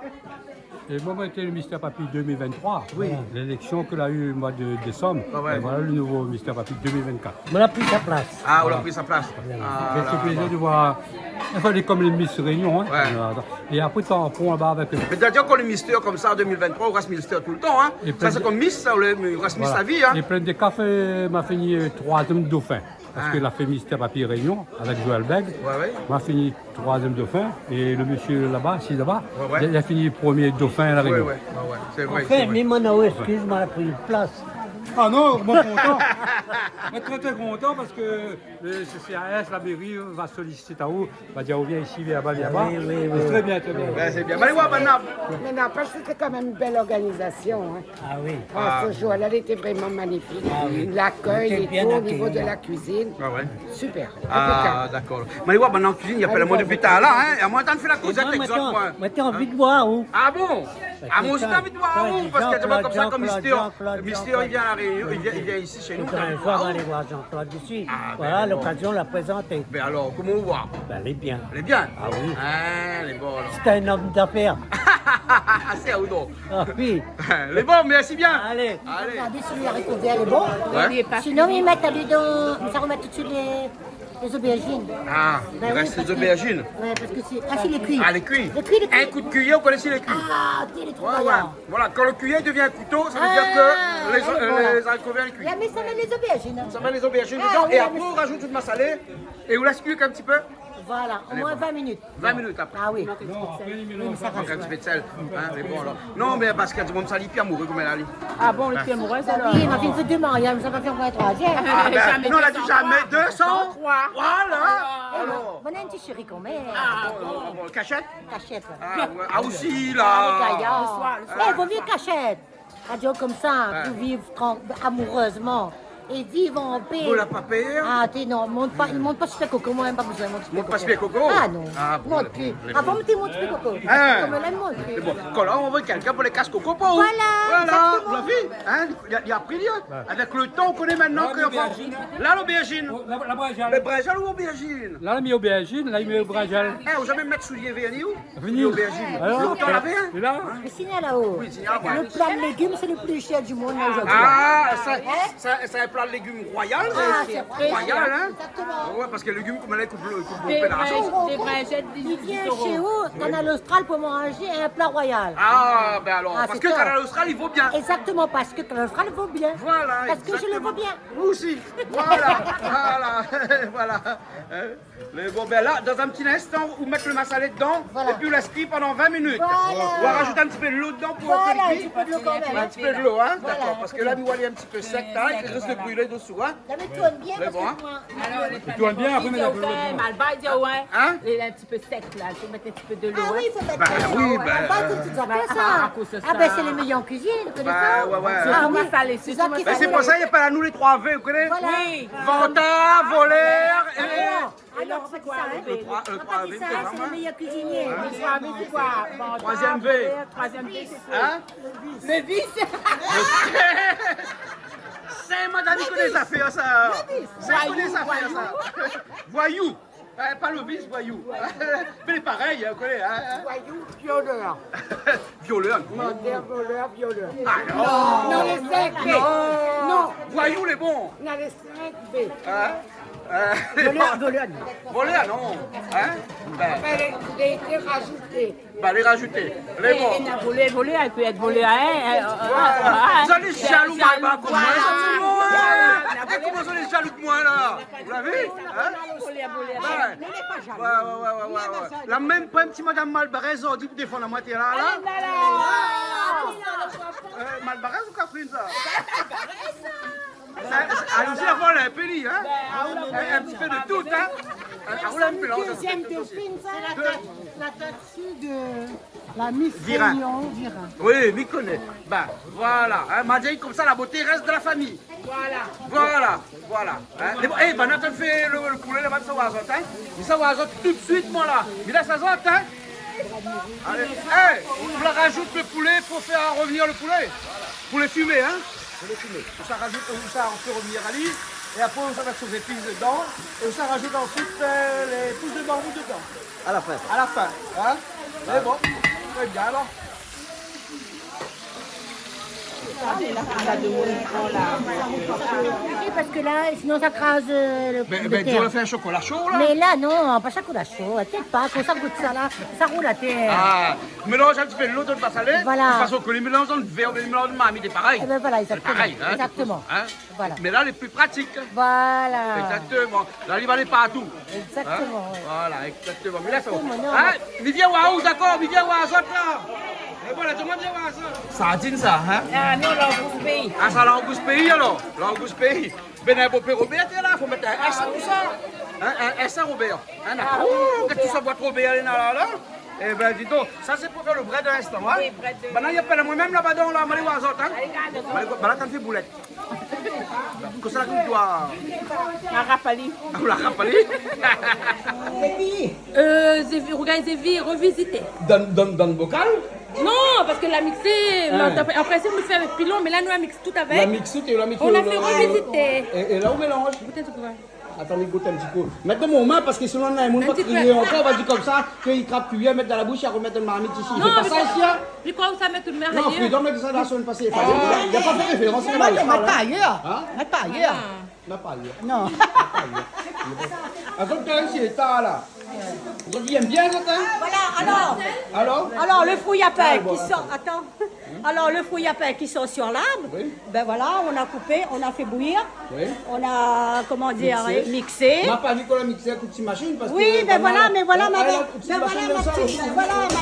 É moin, moin té le Mister Papi deux mille vingt-trois. Oui. L'élection ke la u mois de décembre. Ah ouais. É voilà le nouvo Mister Papi deux mille vingt-quatre. Moin la pri sa plas. Ah, ou la pri sa plas. Voilà. Ah, fé plézir de voir. Anfin, lé konm lé Miss Réunion, hein. Ouais. Voilà. É apré, tan pran laba avèk... Mé d'ailleurs, kan lé Mister konmsa, deux mille vingt-trois, ou rès Mister toultan, hein. Sa, sé konm Miss, sa, ou rès Miss sa vi, hein. Voilà. É plin de kafé, ma fini, euh, troizyèm dofin. Parske la fé Mister Papi Réunion avèk Joël Bègue. Ouais, ouais. Ma fini troizyèm dofin. É le mésyé laba, si laba, ouais, ouais, li la fini promié dofin La Réunion. Ouais, ouais, ouais, ouais. Sé vré, sé vré. Anfin, mi, mon amour, eskiz amoin, la pri plas. Ah non, moin kontan. Moin tré, tré kontan parske le C C A S, la méri va solisité aou, va dir, ou vien isi, vien laba, vien laba. Ah oui, oui, oui. Tré bien, tré bien. Ben, sé bien. Mé alé oir, banna. Mé n'anpèsh, sété kan mèm in bèl organizasion, in. Ah oui. Ah, se jour-la, lété vréman manifik. Ah oui. Lakèy é tou, o nivo de la kuizine. Lété bien akèyan. Ah ouais. Super. Ah, dakor. Mé alé oir, banna an kuizine, i apèl amoin dopi talèr, in. É amoin, atann, fé la kozèt avèk zot, moin. Moin té anvi de oir aou. Ah bon ? Ah, moin osi, té anvi de oir aou, parske té pa konmsa, konm Mister, Mister, i vien a La Rénion, i vien, i vien isi shé nou, té anvi de oir aou. Jean-Claude Jean, Jean-Claude isi. Ah, ben, voilà, bon. L'occasion de la présenter. Ben alor, koman ou voi ? Ben, lé bien. Lé bien ? Ah oui. In, lé bon, alor. C'est un homme d'affaires. Ah, sé ou donk. Ah oui. Lé bon, mèrsi bien. Alé. Alé. Regardez si le haricot vert est bon. Ouais. Sinon, i mèt ali dan, sa i remèt tout de suite les, les aubergines. Ah, i rès les aubergines. Ben oui, parce que, ouais, parce que c'est, ah, c'est les cuits. Ah, les cuits. Les cuits, les cuits. Un coup de cuillère, ou koné si lé kui. Ah, ok, les trois, ouais, ouais. Voilà, kan le kuiyèr i devien in kouto, sa i vé dir ke lé, euh, les haricots verts, lé kui. Ah, alé, bon. La mèt sa, les aubergines, in. Sa i mèt les aubergines dedan é apré, ou rajout le massalé é ou lès kui in ti pé. Voilà, au moins vingt minutes. Vingt minutes après. Ah oui. Non, apré, i mélanz sa. Mank in ti pé de sèl. In, mé bon, alor. Non, mé parske tout demoun sa, li pé mouri konm èl, ali. Ah bon, li pé mouri, alor ? Oui, ma fine fé dé mariaz, sa va fé in troizièm. Ah, ben, non, la di zamé, dé san. Dé san troi. Voilà. Alor. Bon, in ti shéri kan mèm. Ah bon, bon, bon, kashèt ? Kashèt, ouais. Ah, ouais. Ah, osi, la. Ah, lé gayar. Le soir, le soir. Eh, vo myé kashèt. Adio konmsa, pou viv tran-, amourezman é viv an pé. Ou la pa pèr ? Ah, té non, mont pa, mont pa si pé koko, moin, pa bezoin mont si pé koko. Mont pa si pé koko ? Ah non. Ah bon, mont pi. Lé bon. Avan, mont ti pé koko. Ah. Konm la, mont pi. Sé bon. Kan la, ou anvoy kèlkin pou lé kas koko pou ou. Voilà, exactement. Voilà, la vi, in, li, li la pri, li, in. Ouais. Avèk le tan, ou koné mintnan ke, anfin, la, l'aubergine. Oh, la, la brinzèl. Lé brinzèl ou aubergine ? La, la mi aubergine, la, mi brinzèl. Eh, ou zamé mèt soulié vèr, ou ? Vini. Aubergine. Alor, lontan lavé, in ? É la ? Mé sinon, la-o, oui, sinon, ouais, le plat de légumes, c'est le plus cher du monde, là, aujourd'hui. Ah, sa, sa, sé in pla de légim royal, sa. Ah, sé royal, in ? Exactement. Ouais, parske légim, konm la, i koup lo, i koup lo pé larzan. Dé brinzèt, dé brinzèt, dix euros. Li vien shé ou, Kanal Austral, pou manzé in pla royal. Ah, ben alor, parske Kanal Austral, i vo bien. Exactement, parske Kanal Austral i vo bien. Voilà, exactement. Parske mi vé bien. Moin osi. Voilà, voilà, voilà. In ? Mé bon, ben la, dan in ti linstan, ou mèt le massalé dedan, voilà, épi ou lès kui pandan vingt minutes. Voilà. Ou va rajout in ti pé dolo dedan pou ke li kui. Voilà, in ti pé dolo kan mèm. In ti pé dolo, in, dakor, parske la, mi voi lé in ti pé sèk, la, i risk de brilé desou, in. La, mé tourn bien, parske moin... Mé bon, in. Alor, lé... Tourn bien, apré, mèt in pé dolo dedan. Malbar i di, ouais. In ? Lé in ti pé sèk, la, i fo mèt in ti pé dolo, in. Ah oui, i fo mèt dolo. Ben oui, ben, ah, ben, sé lé méyèr an kuizine, ou koné sa. Ben ouais, ouais. Sé tou massalé, sé tou massalé. Mé sé pou sa, i apèl anou lé troi V, ou koné ? Voilà. Oui. Vantar, volèr é... Alor, sé koi, le V ? Le troi, le troi V, sé lé méyèr kuizinié. Le troi V, sé koi ? Bon, troizièm V. Troizièm V, sé koi ? In ? Le vis. Sé madam i koné zafèr, sa. Le vis. Sa i koné zafèr, sa. Voyou. Voyou. Eh, pa le vis, voyou. Mé parèy, in, ou koné, in. Voyou, violèr. Violèr, non. Mantèr, volèr, violèr. Ah non. Non, lé sink V. Non. Voyou, lé bon. Non, lé sink V. In ? Volèr, volèr, non. Volèr, non. In ? Ben. Anfin, lé, lé, lé rajouté. Ben, lé rajouté. Lé bon. É, é, na volèr, volèr, i pé èt volèr, in, in, in. Voilà. Zot lé jalou, moin, konm moin. Voilà. Koman zot lé jalou de moin, la ? Ou la vi ? In ? Volèr, volèr. Ouais. Ouais, ouais, ouais. La mèm pa in ti madam Malbarèz, ou di, pou défann amoin, té la, la. Ah, la, la. Euh, Malbarèz ou Katrine, sa ? Sa, sa, alé, i vol in pé, li, in ? In, in ti pé de tout, in ? Ah, ou la in pé la, ou la in pé de tout osi. Sé la tat-, la tat-, de la Miss Réunion, Virin. Oui, mi koné. Ben, voilà, in, ma di konmsa, la boté rès dan la famiy. Voilà. Voilà, voilà. In, mé bon, eh, ben, nou atann fé le, le poulé laba, sa va azot, in. Mé sa va azot tout de suite, moin, la. Mé la, sa azot, in. Alé, eh, ou la rajout le poulé pou fé revenir le poulé. Poulé fimé, in. Poulé fimé. Ou sa rajout, ou sa fé revenir ali. É apré, ou sa mèt son zépis dedan. É ou sa rajout ansuit, euh, lé pous de bambou dedan. À la fin. À la fin, in ? Mé bon, tré bien alor. Parske la, sinon sa kraz, euh, le pomdetèr. Ben, ben, ou la fé in shokola sho, la ? Mé la, non, pa shokola sho, t'inquiète pas, kan sa gout sa, la, sa roul atèr. Ah, mélanz in ti pé dolo, donn pa salé, voilà, de fason ke lé mélanz dan le vèr, lé mélanz dan le marmit, sé parèy. Eh ben voilà, exactement. Sé parèy, in ? Exactement. In ? Voilà. Mé la, lé pli pratik. Voilà. Exactement. La, li va alé partou. Exactement, ouais. In ? Voilà, exactement. Mé la, sa va. Exactement, non, in ? Mé mi vien oir aou, dakor, mi vien oir azot, la. Voilà, tout le monde vient voir ça. Sardine, ça, hein ? Ah non, langous péi. Ah, sa langous péi, alor ? Langous péi. Ben, in bopé Robert, té la, fo mèt in S a tout sa. Hein, in S a Robert. Hein, dakor. Ah oui, Robert. Ou, kèl ke soi bwat Robert, lé la, la. Eh ben, dis donc, ça c'est pour faire le brèd à l'instant, hein ? Oui, brèd de... Banna i apèl amoin mèm laba dan la, ma alé voir azot, hein ? Alé, gard. Banna, banna kan fé boulèt. Kosa la, koman i doi ? La rap ali. Ah, la rap ali ? Euh, Zévi, rougay Zévi, revisité. Dan, dan, dan bokal ? Non, parce que la mixé, hein, mais après, si on le fait avec pilon, mais là, nous, on mixe tout avec. La mixé, tu la mixé. On a fait revisité. Et, et là, on mélange. Goûtez ce que... Atann, mi gout in ti kou. Mèt dan mon min, parske sinon, néna in moun va krié ankor, va dir konmsa, ke li trap kuiyèr, mèt dan la boush, i armèt dan la marmit isi. I fé pa sa isi, hein ? Non, mais quoi, où ça met tout le merveilleux ? Non, Freedom la di sa la semèn pasé. Enfin, li la pa fé référans, li la pa fé. Mé pa ayèr. Hein ? Mé pa ayèr. Ah. Non, pa ayèr. Non. Pa ayèr. Azot, kan mèm si lé tar la. Azot i èm bien, azot, hein ? Voilà, alors. Alors ? Alors, le fouyapin qui sort, attends. Alors, le fouyapin qui sort sur l'arbre, oui, ben voilà, on a coupé, on a fait bouillir, oui, on a, comment dire, mixé. Mixé. Ma pa vi kosa la mixé, kout ti machine, parske... Oui, ben voilà, ma, ma, ma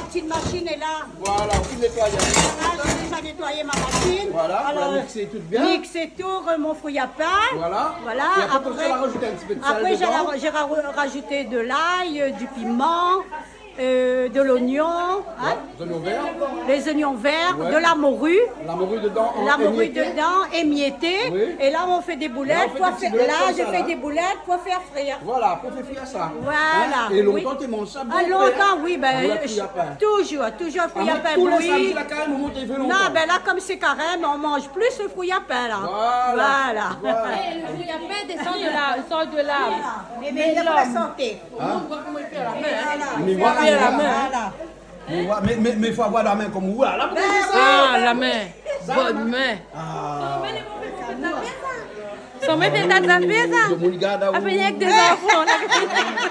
petite machine est là. Voilà, ou fine nétoiyé. Voilà, j'ai déjà nettoyé ma machine. Voilà, ou la mixé tout bien. Alors, mixé tout, euh, mon fouyapin. Voilà. Voilà, et après, après, j'ai ra-, j'ai ra-, rajouté de l'ail, euh, du piment, euh, de l'oignon, hein. Ouais, les oignons verts. Les oignons verts, ouais, de la morue. La morue dedans, en émietté. La morue dedans, émiettée. Oui. Et là, on fait des boulettes. Là, on fait des petites boulettes comme ça, là. Là, je fais des boulettes pour faire frire. Voilà, pour faire frire ça. Voilà, oui. Hein ? Et longtemps, té manz sa, bon, longtemps, oui, ben, toujours, toujours fouyapin bouilli. Ah, moi, tous les samedis, la carême, on monte, il fait longtemps. Non, ben là, comme c'est carême, on mange plus le fouyapin, là. Voilà. Voilà. Et le fouyapin descend de la, sort de l'arbre. Eh ben, il y a pour la santé. Hein ? Voilà. Mé voilà, mé, mé, mé fo avoir la min konm ou la. La, pou fé sa. Ah, la min. Sa, bonne main. Ah. Son mèt fé ta zafèr, sa. Demoun i gard aou. Avèk dé zanfan, la.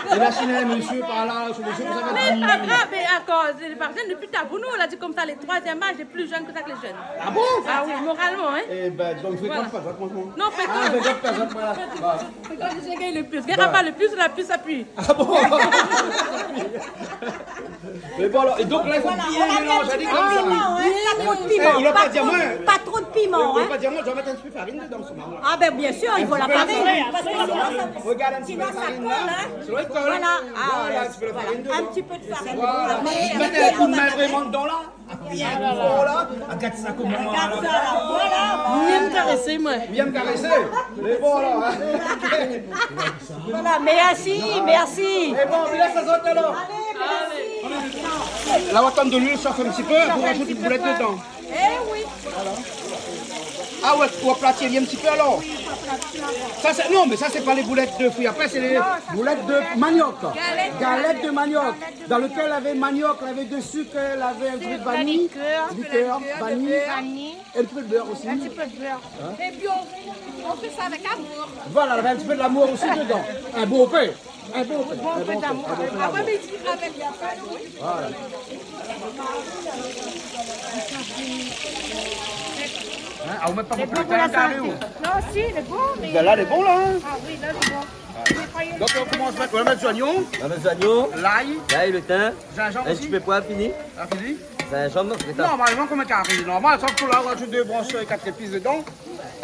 É la, si néna in mésyé par la, sé mésyé ki sa va dir. Mé pa grav, mé akoz, lé pa jenn, dopi ta pou nou, la di konmsa, lé troizièm az, lé pli jenn ke sa ke lé jenn. Ah bon ? Ah oui, moralman, hein. Eh ben, donk, frékant pa sa, fransman. Non, frékant. Ah, frékant pa sa, voilà. Frékant, sé li ki gingn le plis. Gingn pa le plis, la plis apui. Ah bon ? Mé bon, alor, é donk la, i fo bien mélanzé, la di konmsa. Voilà. Voilà. Pas trop de piment, hein, pas trop, pas trop de piment, hein. Eh, ou la pa di amoin, ou la pa di amoin, mi sa mèt in ti pé farine dedan, sa. Ah ben, bien sûr, il faut la farine, parce que sinon, ça, sinon, ça colle, hein. Regard in ti pé farine la. Voilà. Sinon, i kol. Voilà. Voilà, in ti pé farine dedan. Ah, voilà. Un petit peu de farine. Voilà. Mèt in kou d'min vréman dedan la. Ah, la, la, la. Voilà. Regard sa, koman, regard sa, la. Voilà. Bien karésé, moin. Bien karésé. Mé bon, alor, hein. Voilà, merci, merci. É bon, mi lès azot alor. Allez, merci. La, ou atann de luil shof in ti pé, ou rajout lé boulèt dedan. Eh oui. Ah ouais, ou aplati in ti pé alor. Sa sé, non, mé sa sé pa lé boulèt de fouyapin, sé lé boulèt de maniok. Galèt de maniok. Dans lequel il y avait maniok, il y avait de sucre, il y avait un peu de vanille, liqueur, vanille. Un petit peu de beurre aussi. Un petit peu de beurre. Hein ? Et puis on, on fait ça avec amour. Voilà, il y avait un petit peu de l'amour aussi dedans. Un bon peu. Un bon peu. Bon peu d'amour. Un bon peu. Après, mais il dit avec la peine, oui. Voilà. Hein, ah, ou mèt pa bonpé lo tin, ou ? Non, si, lé bon, mé... Ben la, lé bon la, hein ? Ah oui, la, lé bon. Donk, ou komans mèt, ou va mèt zoignon. Ou va mèt zoignon. Lay. Lay, lo tin. Zinzanm osi. In ti pé poiv, fini. Ah, fini ? Zinzanm, sé sa. Normalman, konm in kari normal, sof ke la, ou rajout dé bransh, euh, kat zépis dedan,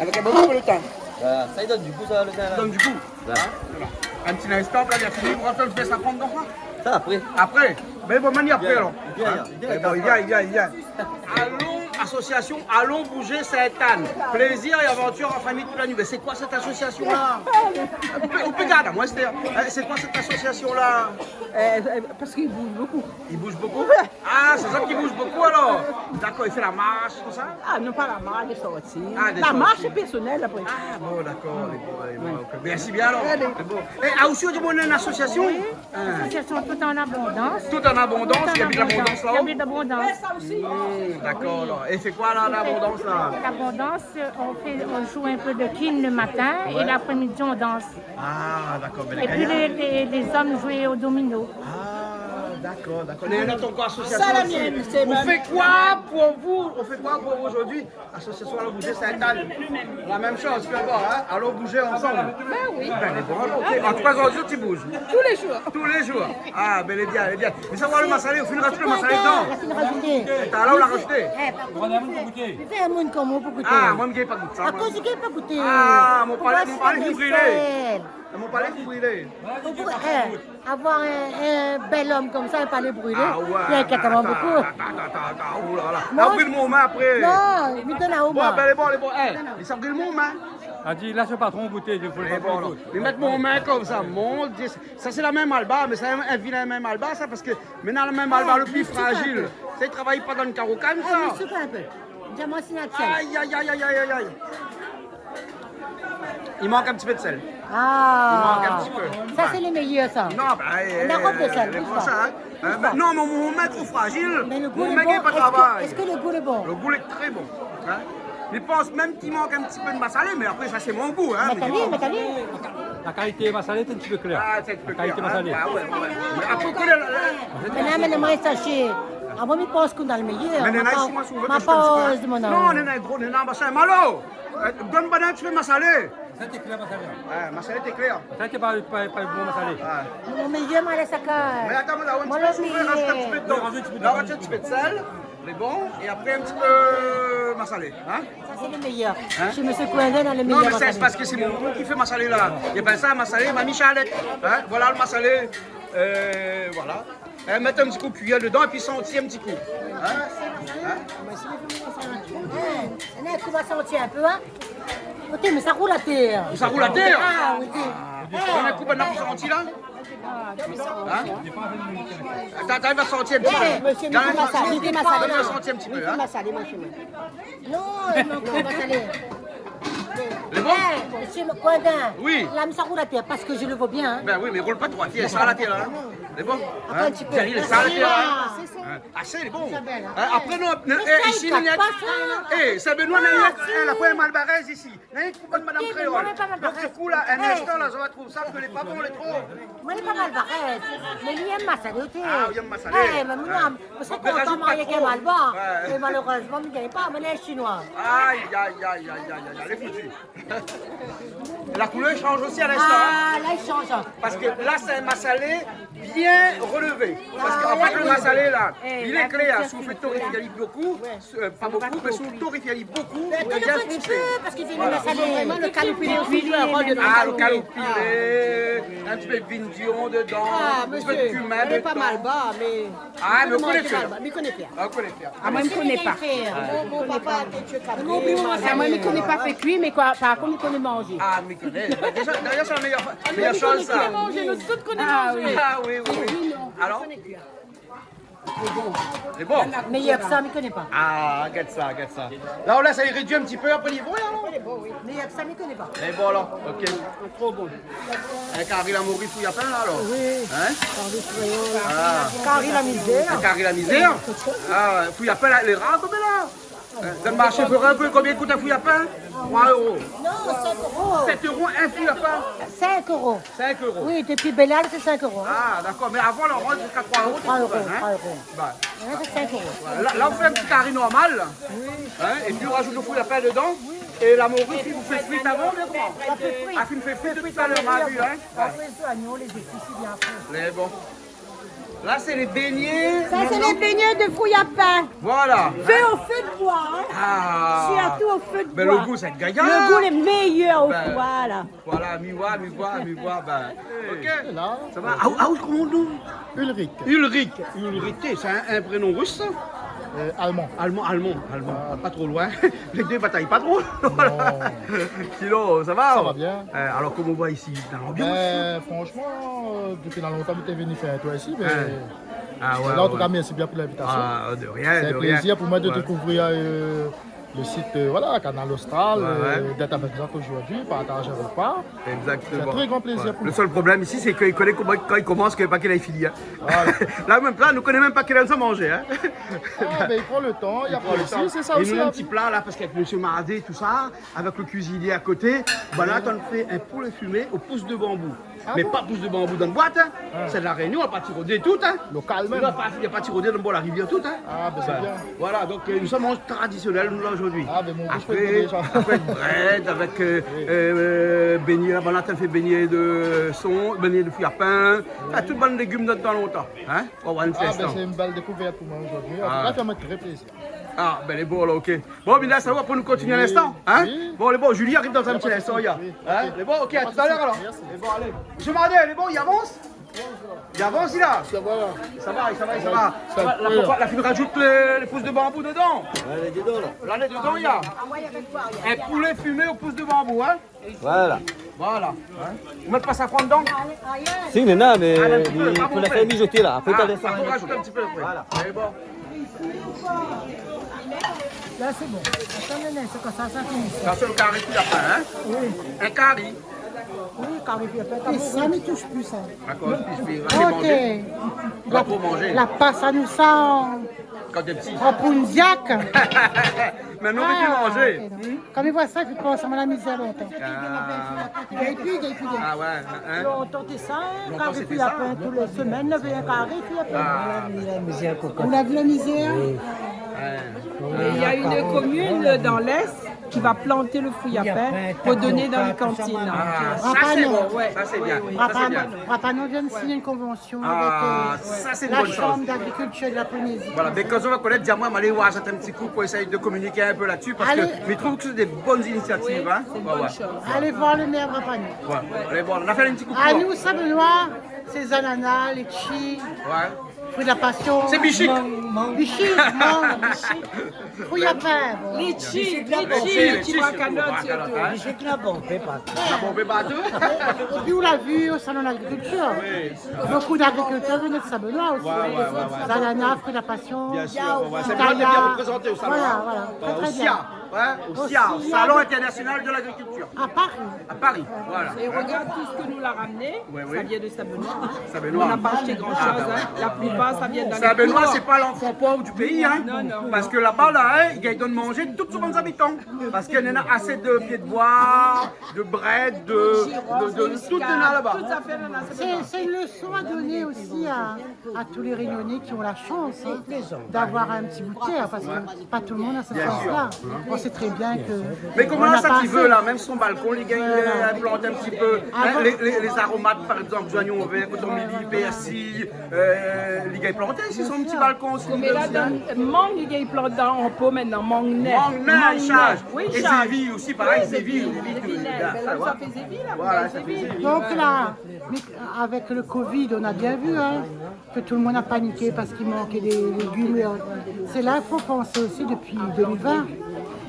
avèk in bon pé lo tin. Voilà, sa i donn du gou, sa, lo tin, la. I donn du gou. Voilà. Hein ? Voilà. In ti linstan, la, li la fini, ou va fé sa pran dedan, koi ? Sa, apré. Apré ? Mé bon, mé apré, alor. Hein ? Bien, bien, bien. Mé bon, bien, bien, bien. Alon, association Alon Bouzé Sint-Ann. Plaisir et aventure en famille toute la nuit. Mais c'est quoi cette association-là ? On peut, on peut garder, moi, c'était, euh, c'est quoi cette association-là ? Euh, euh, parce qu'il bouge beaucoup. Il bouge beaucoup ? Ah, c'est ça qui bouge beaucoup, alors ? D'accord, il fait la marche, tout ça ? Ah, non, pas la marche, il sort aussi. Ah, des sorties. La marche est personnelle, après. Ah, bon, d'accord, les bons, les bons, ok. Merci bien, alors. Allez. C'est bon. Eh, ah, aussi, on dit, on a une association ? Oui. Hein. Association Tout en Abondance. Tout en Abondance, il y a de l'abondance là-haut ? Il y a de l'abondance. Hmm, d'accord, alors. Et c'est quoi, là, l'abondance, là ? L'abondance, euh, on fait, on joue un peu de kin le matin et l'après-midi, on danse. Ah, d'accord, ben, les gars. Et puis les, les, les hommes jouent au domino. Ah, D'accord, d'accord. Et alors, ton association aussi. Ça, la mienne, c'est ma... On fait quoi pour vous ? On fait quoi pour vous aujourd'hui ? Association Alon Bouzé Sint-Ann. La même chose, fé voir, hein. Alon bouzé ansanm. Ben oui. Ben, lé bon, alor, ok. An tou ka, zordi, ti bouz. Tous les jours. Tous les jours. Ah, ben, lé bien, lé bien. Mé sa, ou la razout lo masalé, ou fine razout lo masalé dedan. Ou la fine razout. Talèr, ou la razout. Eh, par kont, mi fé, mi fé in moun konm ou pou gouté. Ah, moin, mi gingn pa gout sa, moin. Akoz ou gingn pa gouté ? Ah, mon palais, mon palais, fine brilé. Mon palais, fine brilé. Ou pou, eh, avoir in, in bèl om konmsa, in palais brilé, ah ouais, i inkièt amoin bonpé. Atann, atann, atann, oh là là. Moin, la ou bril mon min apré. Non, mi done aou, moin. Bon, ben, lé bon, lé bon. Eh, li sa bril mon min. La di, lès lo patron gouté, di, fo lo patron i gout. Bon, alor, li mèt mon min konmsa, mon Dieu. Sa, sé la min malbar, mé sa, in, in vilin min malbar, sa, parske mintnan, la min malbar, ah, lo pli frajil, sa i travay pa dan lo karo kann, sa. Ah, mi souf in pé. Diaman, sé nout sèl. Aïe, aïe, aïe. I mank in ti pé de sèl. Ah. I mank in ti pé. Sa, sé lé méyèr, sa. Non, ben, eh, na pa de sèl, eh, tout sa, hein. Tout sa. Non, mon, mon min lé tro frajil. Mé lo gou lé bon. Mon min i gingn pa travay. Èske, èske lo gou lé bon ? Lo gou lé tré bon, hein. Mi pans mèm k'i mank in ti pé de masalé, mé apré, sa, sé mon gou, hein. Mé mé tani, mé tani. La kalité masalé, sé in ti pé klèr. Ah, sé in ti pé klèr, hein. La kalité masalé. Ah ouais, ouais, ouais. Mé apré, koné la, la... Mé non, mé non, moin, sa, sé, ah, moin, mi pans ke dan lo méyèr. Mé non, ma non, pa, si moin, si ou vé, ma pa oz demann aou. Non, non, non, gro, non, non, machin, Malo. Eh, done banna in ti pé masalé. Sa té klèr, masalé. Ouais, masalé té klèr. Sa té pa, pa, pa bon masalé. Ouais. Mon méyèr, moin, lé saka. Mé atann, la, ou la in ti pé souvré, razout in ti pé dedan. Razout in ti pé dedan. La, razout in ti pé de sèl. Lé bon. É apré, in ti pé masalé, hein ? Sa, sé lo méyèr. Hein ? Shé Mésyé Coindin, na lo méyèr masalé. Non, mé sé parske sé mon, mon ki fé masalé, la. É ben sa, masalé, Mami Charlette. Hein ? Voilà lo masalé. Euh, voilà. Eh, mèt in ti kou kuiyèr dedan épi santi in ti kou. Hein ? Hein ? Eh, néna in kou, va santi in pé, hein. Oté, mé sa roul atèr. Sa roul atèr ? Ah, oui. Néna in kou, banna pou santi la ? Hein ? Atann, atann, va santi in ti pé. Eh, mésyé, mi fé masalé, mi fé masalé, mi fé masalé, hein ? Non, non, non, va alé. Lé bon ? Eh, mésyé Coindin, oui. La, mi sa roul atèr parske mi lo voi bien, hein. Ben oui, mé roul pa tro atèr, sa la atèr, la, hein. Lé bon ? Atann in ti pé. Hein ? Sa la atèr, la, hein. Ah, sé sa. Hein ? Ah, sé, lé bon. Sa bèl, hein. Hein, apré, non, non, eh, isi, i kat pa, sa. Eh, Saint-Benoît, ah, néna, si. Eh, la poin malbarèz isi. Néna in kou bann madam kréol. Oké, mé moin, mi lé pa malbarèz. Donk, di kou, la, in instan, la, sa va trouv sa ke lé pa bon, lé tro. Moin, mi lé pa malbarèz. Mé mi yèm masalé, oté. Ah, ou yèm masalé. Eh, mé moin, moin sré kontan marié èk in malbar. Ouais. Mé malérèzman, mi gingn pa, moin lé shinoi. Aïe, aïe, aïe. Lé fouti. La koulèr i sanz osi a linstan, hein. Ah, la, i sanz. Parske la, sé in masalé bien relevé. Parske, an fèt, lo masalé, la, lé klèr. Si ou fé toréfié ali bokou, euh, pa bokou, mé si ou toréfié ali bokou, lé bien fonsé. Mé atann in ti pé, parske sé lo masalé. Voilà. Vréman, lo kaloupilé osi i zoué in rol dedan. Ah, lo kaloupilé, in ti pé de vin dion dedan, in ti pé de kumin dedan. Ah, mésyé, lé pa malbar, mé Ah, mé ou koné fé. Mi koné fé. Ah, ou koné fé. Ah, moin, mi koné pa. Mon, mon papa té tié kabré. Ah, moin, mi koné pa fé kui, mé koi, par kont, mi koné manzé. Ah, mi koné. Déza, déza, sé la méyèr, méyèr shoz, sa. Ah, nou tout koné manzé. Ah oui, oui, oui. Alor ? Lé bon. Méyèr ke sa, mi koné pa. Ah, gèt sa, gèt sa. La, ou lès ali rédui in ti pé, apré li voi, alor. Méyèr ke sa, mi koné pa. Lé bon, alor. Oké. Tro bon. In kari la mori fouyapin, la, alor ? Oui. Hein ? Kari kréol. Ah. Kari la mizèr. In kari la mizèr ? Ah, fouyapin, la, lé rar, konm la. Hein, dan lo marshé Forin, konbien i kout in fouyapin ? Troi éro. Non, sèt éro. Sèt éro in fouyapin ? Sink éro. Sink éro. Oui, dopi Bèl-Èl, sé sink éro, hein. Ah, dakor. Mé avan, la, ou té ziska troi éro, hein ? Troi éro, troi éro. Ba. Mintnan, sé sink éro. Voilà. La, la, ou fé in ti kari normal, la. Oui. Hein, épi ou razout lo fouyapin dedan. Oui. É la mori, ou fé frir avan, oubien koman ? Sa fé frir. Ah, ou fé frir talèr, ma vi, hein. Apré, zoignon, lé zépis, i vien apré. Lé bon. La, sé lé bégné. Sa, sé lé bégné de fouyapin. Voilà. Fé o fé de boi, hein. Ah. Sirtou o fé de boi. Ben, lo gou, sé gayar. Lo gou lé méyèr o fé, voilà. Voilà, mi voi, mi voi, mi voi, ben, oké. Sa va ? Ah, ah, koman i di ? Ulrich. Ulrich. Ulrich, sé in, in prénon rus, sa ? Euh, alman. Alman, alman, alman. Ah. Pa tro loin. Lé dé batay pa tro. Non. Sinon, sa va ? Sa va bien. Euh, alor, koman i voi isi, dan lanbians ? Ben, fransman, euh, dopi lontan, mi té vni fé in tour isi, mé Ah ouais, la, an tou ka, mèrsi bien pou linvitasion. Ah, de rien, de rien. Sé in plézir pou moin de dékouvrir, euh, le site, euh, voilà, Kanal Austral, euh, d'èt avèk zot zordi, partaz in repa. Exactement. Sé in tré gran plézir pou moin. Le sèl problèm isi, sé ke i koné koman, kan i komans, ke pa kèl èr i fini, hein. Voilà. La mèm, la, nou koné mèm pa kèl èr nou sa manzé, hein. Ah, ben, il prend le temps, il apprécie, c'est ça aussi, hein. É nou, in ti pla la, parske avèk Monsieur Mardé, tout sa, avèk le kuizinié a koté, ben la, nou fé in poulé fimé o pous de banbou. Ah bon ? Mé pa pous de banbou dan in boit, hein. Ah. Sé de La Rényon, la parti rodé tout, hein. Local mèm. La parti, la parti rodé dan bor la rivièr tout, hein. Ah, ben, sé bien. Voilà, donk, euh, nou sa manz tradisionèl, nou, la, zordi. Ah, ben, mon goût, je peux dire ça. Apré, brèd, avèk, euh, euh, bégné, la bann la fé bégné de son, bégné de fouy a pin. Anfin, tout bann légim dan tan lontan, hein. On va voir in ti instan. Ah, ben, c'est une belle découverte pour moi aujourd'hui. En tout cas, ça m'a très plaisir. Ah, ben, lé bon, la, OK. Bon, bin la, sa va, pou nou kontinié in instan, hein ? Oui. Bon, lé bon, Julie i ariv dan in ti instan, ya. Oui, oui. Hein ? OK. Lé bon, OK, à tout à l'heure, alors. Merci. Lé bon, alé. Monsieur Mardé, lé bon, i avans ? I avans, la ? Ça va, là. Sa va, sa va, sa va. Ça va. La, la fine rajout le, le pous de banbou dedan. Ouais, lé dedan, la. La, lé dedan, ya. In poulé fimé o pous de banbou, hein ? Voilà. Voilà. Hein ? Ou mèt pa safran dedan ? Si, mé non, mé... Ah, in ti pé, pa bonpé. Fo la fé mijoté, la. Apré, ou désann in ti pé. Ah, rajout in ti pé apré. Voilà. Lé bon. La, sé bon. Atann, non, sé konmsa, sa fini. Sa, sé le kari fouy a pin, hein ? Oui. In kari. Oui, kari fouy a pin. É sa, mi toush pi sa. Dakor, pi, pi. OK. La, la pas anou sa an, kan té pti, an poundiak. Mintnan, mi pé manzé. Ah, OK, donk. Kan mi voi sa, i fé pans amoin la mizèr lontan. Ah. Gingn pi, gingn pi, gingn pi. Ah ouais, hein. Lontan, té sa, hein, kari fouy a pin, tou lé semèn, navé in kari fouy a pin. Ah. Ou la vi la mizèr, koko. Ou la vi la mizèr ? Oui. Ouais. Il y a une commune dans l'Est qui va planter le fouy a pin pour donner dans les cantines. Ah, sa, sé bon. Ouais, sa, sé bien. Oui, oui. Sa, sé bien. Rapanon vien de sign in konvansion avèk, euh, la Chambre d'agriculture de la Polynésie française. Ah, sa, sé in bone shoz. Voilà, mé kan zot va konèt, di amoin, mi sa alé voir, zèt in ti kou pou éséy de kominiké in pé la-dsi, parske mi trouv ke sé dé bone inisiativ, hein. Oui, c'est une bonne chose. Ouais, ouais. Alé voir le mèr Rapanon. Ouais. Alé voir, nou la fé in ti kou. Anou, Saint-Benoît, sé zanana, létshi, fruit de la passion. Sé bichik. Mang, mang. Bichik, mang. Fouy a pin, bon. Létshi, létshi, létshi, létshi, brakanot, sirtou. Létshi, brakanot, hein. Létshi ki la bonpé partou. La bonpé partou. Épi, ou la vi o Salon d'Agriculture. Oui. Beaucoup d'agriculteurs venaient de Saint-Benoît aussi. Ouais, ouais, ouais, ouais. Zanana, fruit de la passion. Bien sûr, ouais, ouais. Saint-Benoît était bien représenté au salon, hein. Voilà, voilà. Très, très bien. Au SIA, hein, au SIA, au Salon international de l'agriculture. À Paris. À Paris, voilà. Et regarde tout ce que nous l'a ramené, ça vient de Saint-Benoît, hein. Ouais, ouais. Saint-Benoît. On n'a pas acheté grand-chose, hein. Ah, ben ouais. La plupart, ça vient dans les cours. Saint-Benoît, c'est pas l'enfant pauvre du pays, hein. Non, non, non. Parce que là-bas, là, hein, i gingn donn manzé tout son bann zabitan. Parce qu'il y en a assez de pieds de bois, de brèdes, de, de, de, tout néna laba. Tout à fait, néna, c'est... C'est, c'est une leçon à donner aussi à, à tous les Réunionnais qui ont la chance, hein, d'avoir un petit bout de terre, parce que pas tout le monde a cette chance-là. Bien sûr. On sait très bien que... Mé koman la, sa ti vé la, mèm son balkon, li gingn, euh, plant in ti pé, hein, les, les, les aromates, par exemple, zoignon vert, kotomili, persil, euh, li gingn plant si son ti balkon, si li vé osi, hein. Mé la, mang, li gingn plant dan, an pot mintnan, mang nèf. Mang nèf, i sharz. Oui, i sharz. É zévi osi, parèy, zévi, zévi, zévi nèf. Voilà, sa fé zévi, la. Donk la, mé avèk le covid, on a bien vu, hein, que tout le monde a paniqué parce qu'il manquait des légumes et autres. C'est là, il faut penser aussi depuis deux mille vingt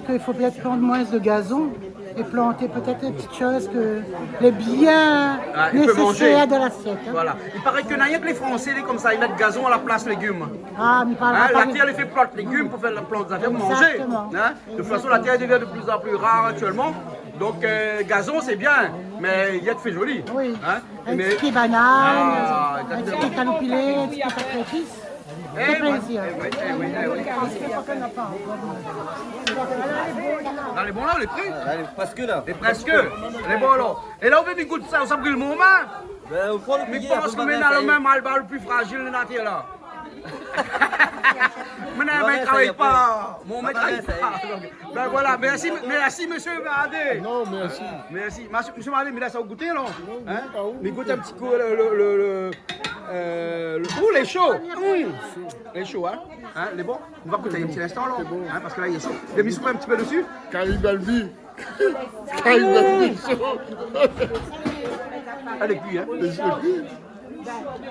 qu'il faut peut-être prendre moins de gazon et planter peut-être des petites choses que les biens nécessaires de l'assiette, hein. Ah, i pé manzé. Voilà. I paré ke na rienk lé Fransé, lé konmsa, i mèt gazon a la plas légim. Ah, mé pa... Hein, la tèr, li fé plant légim pou fé la plant zafèr pou manzé. Exactement. Hein ? De toute façon, la terre devient de plus en plus rare actuellement. Donc, euh, gazon, c'est bien, mais i fé zoli. Oui. Hein ? Un petit pied banane, un petit pied caloupilé, un petit pied cacrépis. Ah, exactement. Eh oui, eh oui, eh oui. Lé bon la, lé pré ? Ah, lé prèsk la. Lé prèsk. Lé bon, alor. É la, ou vé mi gout sa, ou sa bril mon min. Ben, ou pran le... Mi pans ke mi néna le mèm alba le pli frazil de la tèr la. Mé non, mé i travay pa. Mon mèt i travay pa. Ben voilà, merci, merci, monsieur Mardé. Non, merci. Merci. Monsieur Mardé, mé la, sa ou gout, non ? Hein ? Mi gout in ti kou le, le, le, le, euh, le, ouh, lé sho. Hum. Lé sho, hein ? Hein, lé bon ? Nou va gout in ti instan, la. Lé bon. Hein, parske la, lé sho. Mèt in ti pé dési. Kari Bellevue. Kari Bellevue. Lé kui, hein ? Lé kui.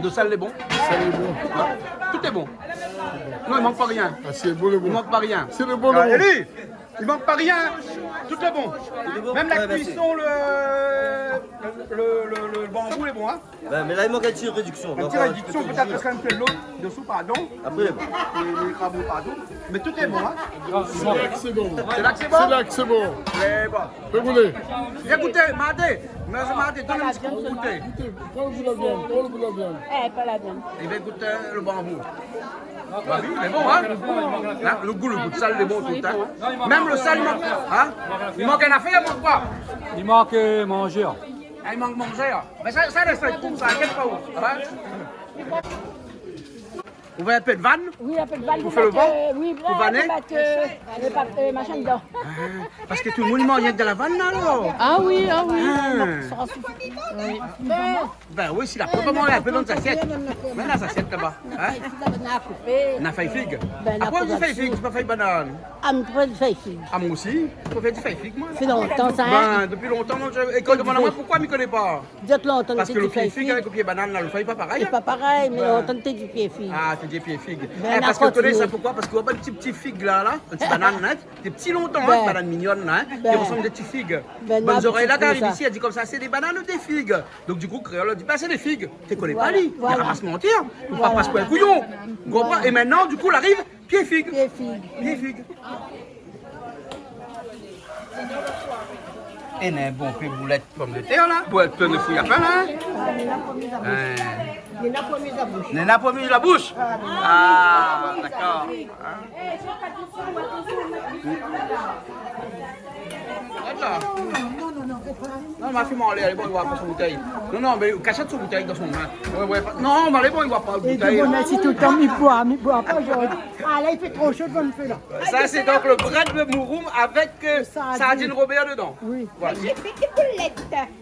Le sèl lé bon. Sèl lé bon. Ouais. Tout lé bon. Non, i mank pa rien. Ah, sé bon, lé bon. I mank pa rien. Sé le bon, le bon. Élie, i mank pa rien. Tout lé bon. Tout lé bon. Mèm la kuison, le Le, le, le, le banbou lé bon, hein ? Ben, mé la, i mank in ti rédiksion. In ti rédiksion, pétèt, parské in pé dolo dosou, pardon. Apré, lé bon. Lé, lé krab, pardon. Mé tout lé bon, hein ? Sé la ke sé bon. Sé la ke sé bon ? Sé la ke sé bon. Lé bon. Fé gout. Ékout, Mardé, mé Mardé, donn in ti kou pou gouté. Gout, pran lo gou la viann, pran lo gou la viann. Eh, pa la viann. I va gout, euh, lo banbou. Ba oui, lé bon, hein ? Hein, lo gou, lo gou d'sal, lé bon tout, hein ? Mèm lo sal, i mank, hein ? I mank in nafèr, i mank koi ? I mank, euh, manzé. Ah, i mank manzé, hein ? Mé sa, sa, lès sa, i trouv sa, inkièt pa ou, hein ? Ou vé in pé d'vann ? Oui, in pé d'vann pou fé lo van ? Oui, pou vané ? Pou mèt, euh, lo pa-, euh, machin dedan. Ah, parské tout lo moun i manz rienk dan la vann, la, alor ? Ah oui, ah oui. Ah. Oui. Ben oui, si la pé, koman, in pé dan zasièt. Mèt dan zasièt laba. Hein ? Na fèy fig. Ben, na fèy fig. Apré, ou di fèy fig, sé pa fèy banane. Ah, mi préfèr fèy fig. Ah, moin osi, mi préfèr di fèy fig, moin. Sa fé lontan, sa, hein ? Ben, dopi lontan, moin, mi, é kan i demann amoin poukoi, mi koné pa. Parské lo pié fig avèk lo pié banane, la, lo fèy lé pa parèy, hein ? Lé pa parèy, mé lontan té di pié fig. Ah, té di pié fig. Ben, eh, parské ou koné sa poukoi ? Parské ou voi bann ti, ti fig la, la, ti banane, hein, té ti lontan, hein, banane mignonne, hein, té i resanm dé ti fig. Ben, bann zorèy la, kan i ariv isi, i di konmsa, sé dé banane ou dé fig ? Donk, di kou, kréol la di, ben, sé dé fig. Té koné pa, li. Voilà. Li ramas manti, hein. Ou pa pas pou in kouyon. Ou konpran ? É mintnan, di kou, la ariv, pié fig. Pié fig. Pié fig. É néna in bon pé boulèt pomdetèr, la. Boulèt plen de fouy a pin, la, hein. Hein. Néna pou miz la boush. Néna pou miz la boush. Ah, dakor. Hein ? Atann. Non, non, non, non, fé pa. Non, ma fiy, alé, alé, bon, i voi pa son boutèy. Non, non, mé kashèt son boutèy dan son min. Ouais, ouais, pa, non, mé alé, bon, i voi pa lo boutèy. É di, bon, mé si toultan mi boi, mi boi pa, zordi. Ah, la, i fé tro sho dovan lo fé, la. Sa, sé donk lo brèd de mouroum avèk, euh, sardine. Sardine Robert dedan. Oui. Voilà. Moin, mi fé dé boulèt.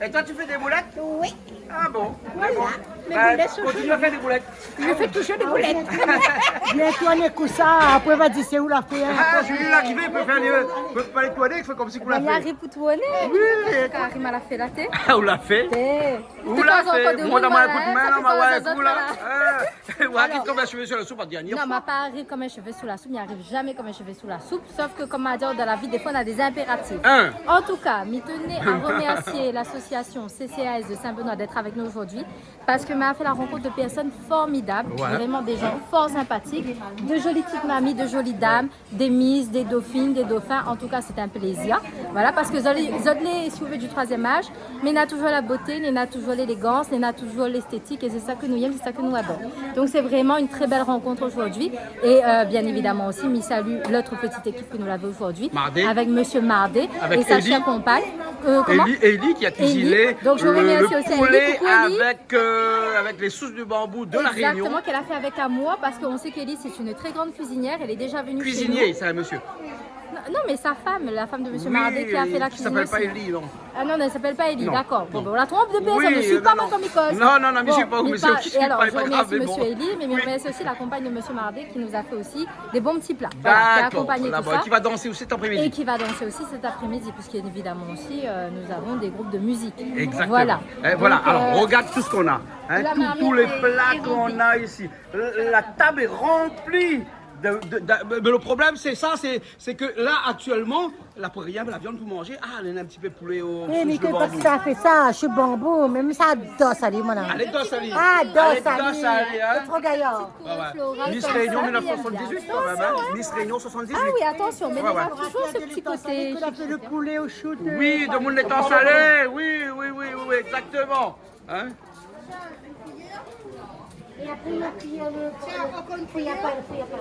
É toi, tu fais des boulettes ? Oui. Ah bon ? Voilà. Mé bon. Mé boulèt, euh, shoushou. Kontinié a fé dé boulèt. Mi fé touzour dé boulèt. Bientôt, nou ékout sa, apré, va di sé ou la fé, hein. Ah, Julie, la, ki vé, i pé fé, i pé pa étoné, i fé konmsi ou la fé. Ben, i ariv pou tourné. Oui. Sé Karim la fé la, té. Ah, ou la fé ? Té. Ou la fé. Tanzantan, dé moun, hein, sa fé pa zot, la. Ah, ou ariv konm in shové sou la soup, dernié foi. Non, ma pa ariv konm in shové sou la soup, mi ariv zamé konm in shové sou la soup, sof ke, konm ma di, dan la vi, défoi, na dé zinpératif. Hein. An tou ka, mi tné a remèrsié lasosiasion C C A S de Saint-Benoît d'être avec nous aujourd'hui, parske ma fé la rankont de pèrsone formidab, ouais, vréman dé jan for sinpatik, de zoli ti mami, de zoli dam, dé miss, dé dofine, dé dofin, an tou ka, sé in plézir. Voilà, parske zot lé, zot lé, si ou vé, du troisième âge, mé néna touzour la boté, néna touzour lélégans, néna touzour léstétik, é sé sa ke nou yèm, sé sa ke nou ador. Donk, sé vréman in trè bèl rankont zordi. É, euh, bien évidaman osi, mi salu lot ti ékip ke nou lavé zordi, Mardé, avèk mésyé Mardé é sa shèr konpagn. Euh, koman ? Élie, Élie ki a kuiziné lo, lo poulé avèk, euh, avèk lé sous de banbou de La Réunion. Exactement, qu'elle a fait avec amour, parce qu'on sait qu'Élie, c'est une très grande cuisinière, elle est déjà venue chez nous. Kuizinié, sa, mésyé. Non, non, mé sa fanm, la fanm de mésyé Mardé, ki a fé la kuizine osi. Oui, ki apèl pa Élie, non ? Ah non, non, i apèl pa Élie, dakor. Bon, ben, ou la tronp de pèrsone, mi sui pa moin konm i koz. Non, non, non, mé mi sui pa ou, mé sé osi, sé pa grav, mé oui. Bon, mi rémèrsi mésyé Élie, mé mi rémèrsi osi la konpagn de mésyé Mardé ki nou la fé osi dé bon ti pla. Voilà, ki la akonpagn tout sa. Dakor, la, bon, ki va dansé osi sèt aprémidi. É ki va dansé osi sèt aprémidi, puisque évidaman osi, euh, nous avons des groupes de musique. Exactement. Voilà. Eh, voilà. Donc, euh, alors, regarde tout ce qu'on a. Hein, tout, tous les plats qu'on a ici. La marmite est remplie. La, la table est remplie de, de, de, mais le problème, c'est ça, c'est, c'est que là, actuellement, la, pou rien, la viann pou manzé. Ah, néna in ti pé poulé o sous de banbou. Eh, mé ke, parské sa fé sa, sou banbou, mé sa i dor sali, mon ami. Alé, dor sali. Ah, dor sali. Alé, dor sali, hein. Sé tro gayar. Ouais, ouais. Miss Réunion mil nèf san soisante-dix-huit, kan mèm, hein. Miss Réunion soixante-dix-huit. Ah oui, atansion, mé néna touzour se ti koté. Ke la fé lo poulé o shou. Oui, de moun létan salé. Oui, oui, oui, oui, oui, exactement. Hein ? É apré, lo piyé, lo, lo, fouy a pa, lo fouy a pa.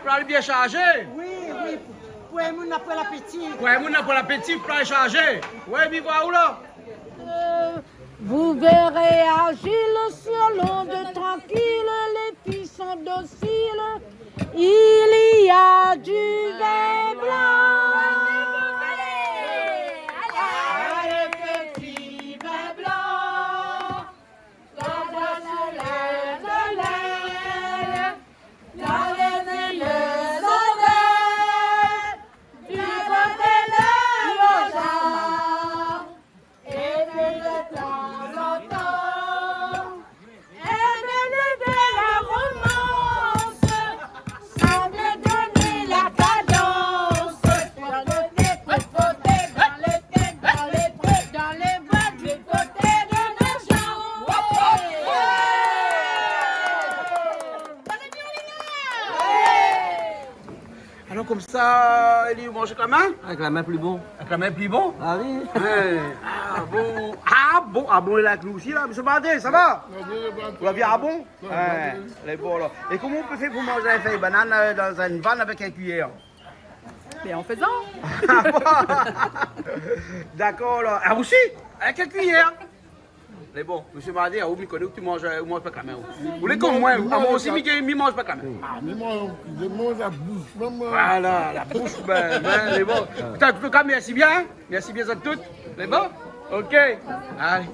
Pla lé bien sharzé ? Oui, oui. Pou in moun na poin lapéti. Pou in moun na poin lapéti, pla lé sharzé. Ouais, mi voi ou la. Euh, vous verrez à Gilles sur l'onde tranquille, les filles sont dociles. Il y a du vin blanc. Allez, petit vin blanc. Dans le soleil, soleil, dans les îles, soleil. Konmsa, li manz avèk la min ? Avèk la min pli bon. Avèk la min pli bon ? Ah oui. Ouais. Ah bon. Ah bon, ah bon, lé la avèk nou osi la, mésyé Bardé, sa va ? Ou la vi, ah bon ? Ouais, lé bon la. É koman ou pé fé pou manz in fèy banane, euh, dan in vann avèk in kuiyèr ? Mé an fézan. Dakor la. Ah, osi, avèk in kuiyèr. Mé bon, mésyé Bardé, ou mi koné, ou ti manz, ou manz pa kan mèm, ou. Ou lé konm moin, ah, moin osi, mi, mi manz pa kan mèm. Ah, mé moin, mi manz la boush, maman. Voilà, la boush, bin, bin, mé bon. An tou ka, mèrsi bien, hein. Mèrsi bien zot tout. Mé bon, OK. Alé.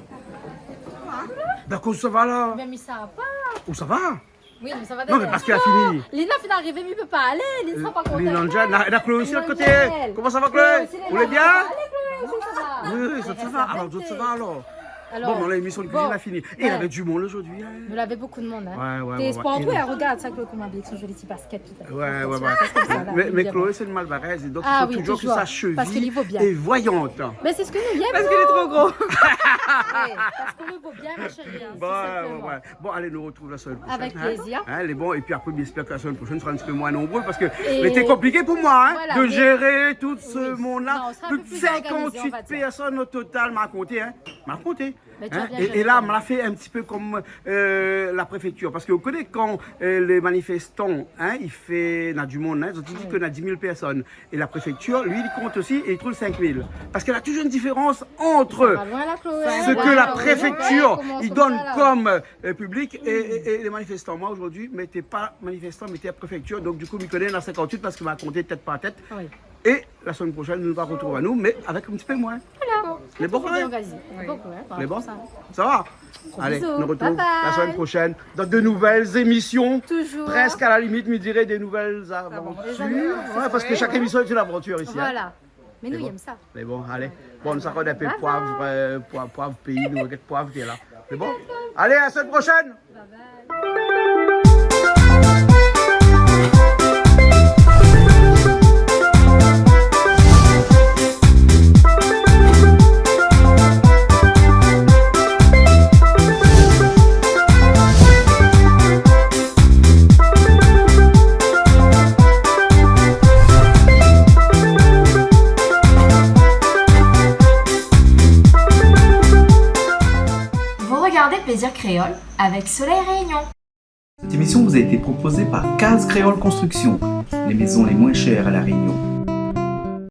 Dakor, sa va la ? Mé, mé sa va. Ou sa va ? Oui, mé sa va. Non, mé dèryèr. Parské la fini. Lina fine arivé, mi pé pa alé, Lina sra pa kontan. Lina, na, na Chloé osi lot koté. Koman sa va, Chloé ? Chloé osi lé la. Ou lé bien ? Alé, Chloé, sa va ? Oui, oui, sa, sa va. Alor, zot sa va alor. Alor, bon, bon, lémisyon de kuizine la fini. É navé du moun zordi, hein. Nou lavé bonpé de moun, hein. Ouais, ouais, ouais. Té espoir, ouais. Rogard sa, Chloé, koman abiyé, son zoli ti basket, tousa. Ouais, ouais, ouais. Parské sa la, mé, mé Chloé, sé in malbarèz, é donk i fo toujour ke sa shevi lé voyant. Parské li vo bien. Mé sé sak nou yèm, nou. Parské li lé tro gro. Oui, parské nou vo bien, mon shéri, hein, tout sinploman. Bon, ouais, ouais. Bon, alé, nou artrouv la semèn proshèn, hein. Avèk plézir. Hein, lé bon, épi apré, mi èspèr ke la semèn proshèn, nou sra in ti pé moin nonbré parské lété konpliké pou moin, hein, de zéré tout se moun-la. Voilà, mé non, nou sra in pé pli zorganizé, on va dir. Plis de sinkantuit pèrsone o total, ma konté, hein. Ma konté. Mé ou la bien zéré kan mèm. Hein, é, é la, ma la fé in ti pé konm, euh, la préfèktir. Parské ou koné kan, euh, lé maniféstan, hein, i fé, na du moun, hein, zot i di ke na dis mil pèrsone. É la préfèktir, li, li kont osi é li trouv sink mil. Parské na toujour in diférans ant sak la préfèktir i donn konm, euh, piblik é, é, é lé maniféstan. Moin, zordi, mi té pa maniféstan, mi té la préfèktir. Donk, du kou, mi koné, na sinkantuit parské ma konté tèt par tèt. Oui. É la semèn proshèn, nou va artrouv anou, mé avèk in ti pé moin. Voilà. Lé bon, hein ? Lé bon ? Sa va ? Gros bisous. Alé, nou artrouv la semèn proshèn dan de nouvèl émisyon. Bye bye. Toujours. Presque à la limite, mi diré, de nouvèl avantir. Ouais, parské shak émisyon lé in avantir isi, hein. Voilà. Mé nou, nou yèm sa. Mé bon, alé. Bon, nou sa rod in pé poiv, euh, poiv, poiv péi, nou rogard poiv ki lé la. Mé bon. Alé, à la semaine prochaine. Bye bye. Vous regardez Plaisir Créole avec Soleil Réunion. Cette émission vous a été proposée par Case Créole Construction, les maisons les moins chères à La Réunion.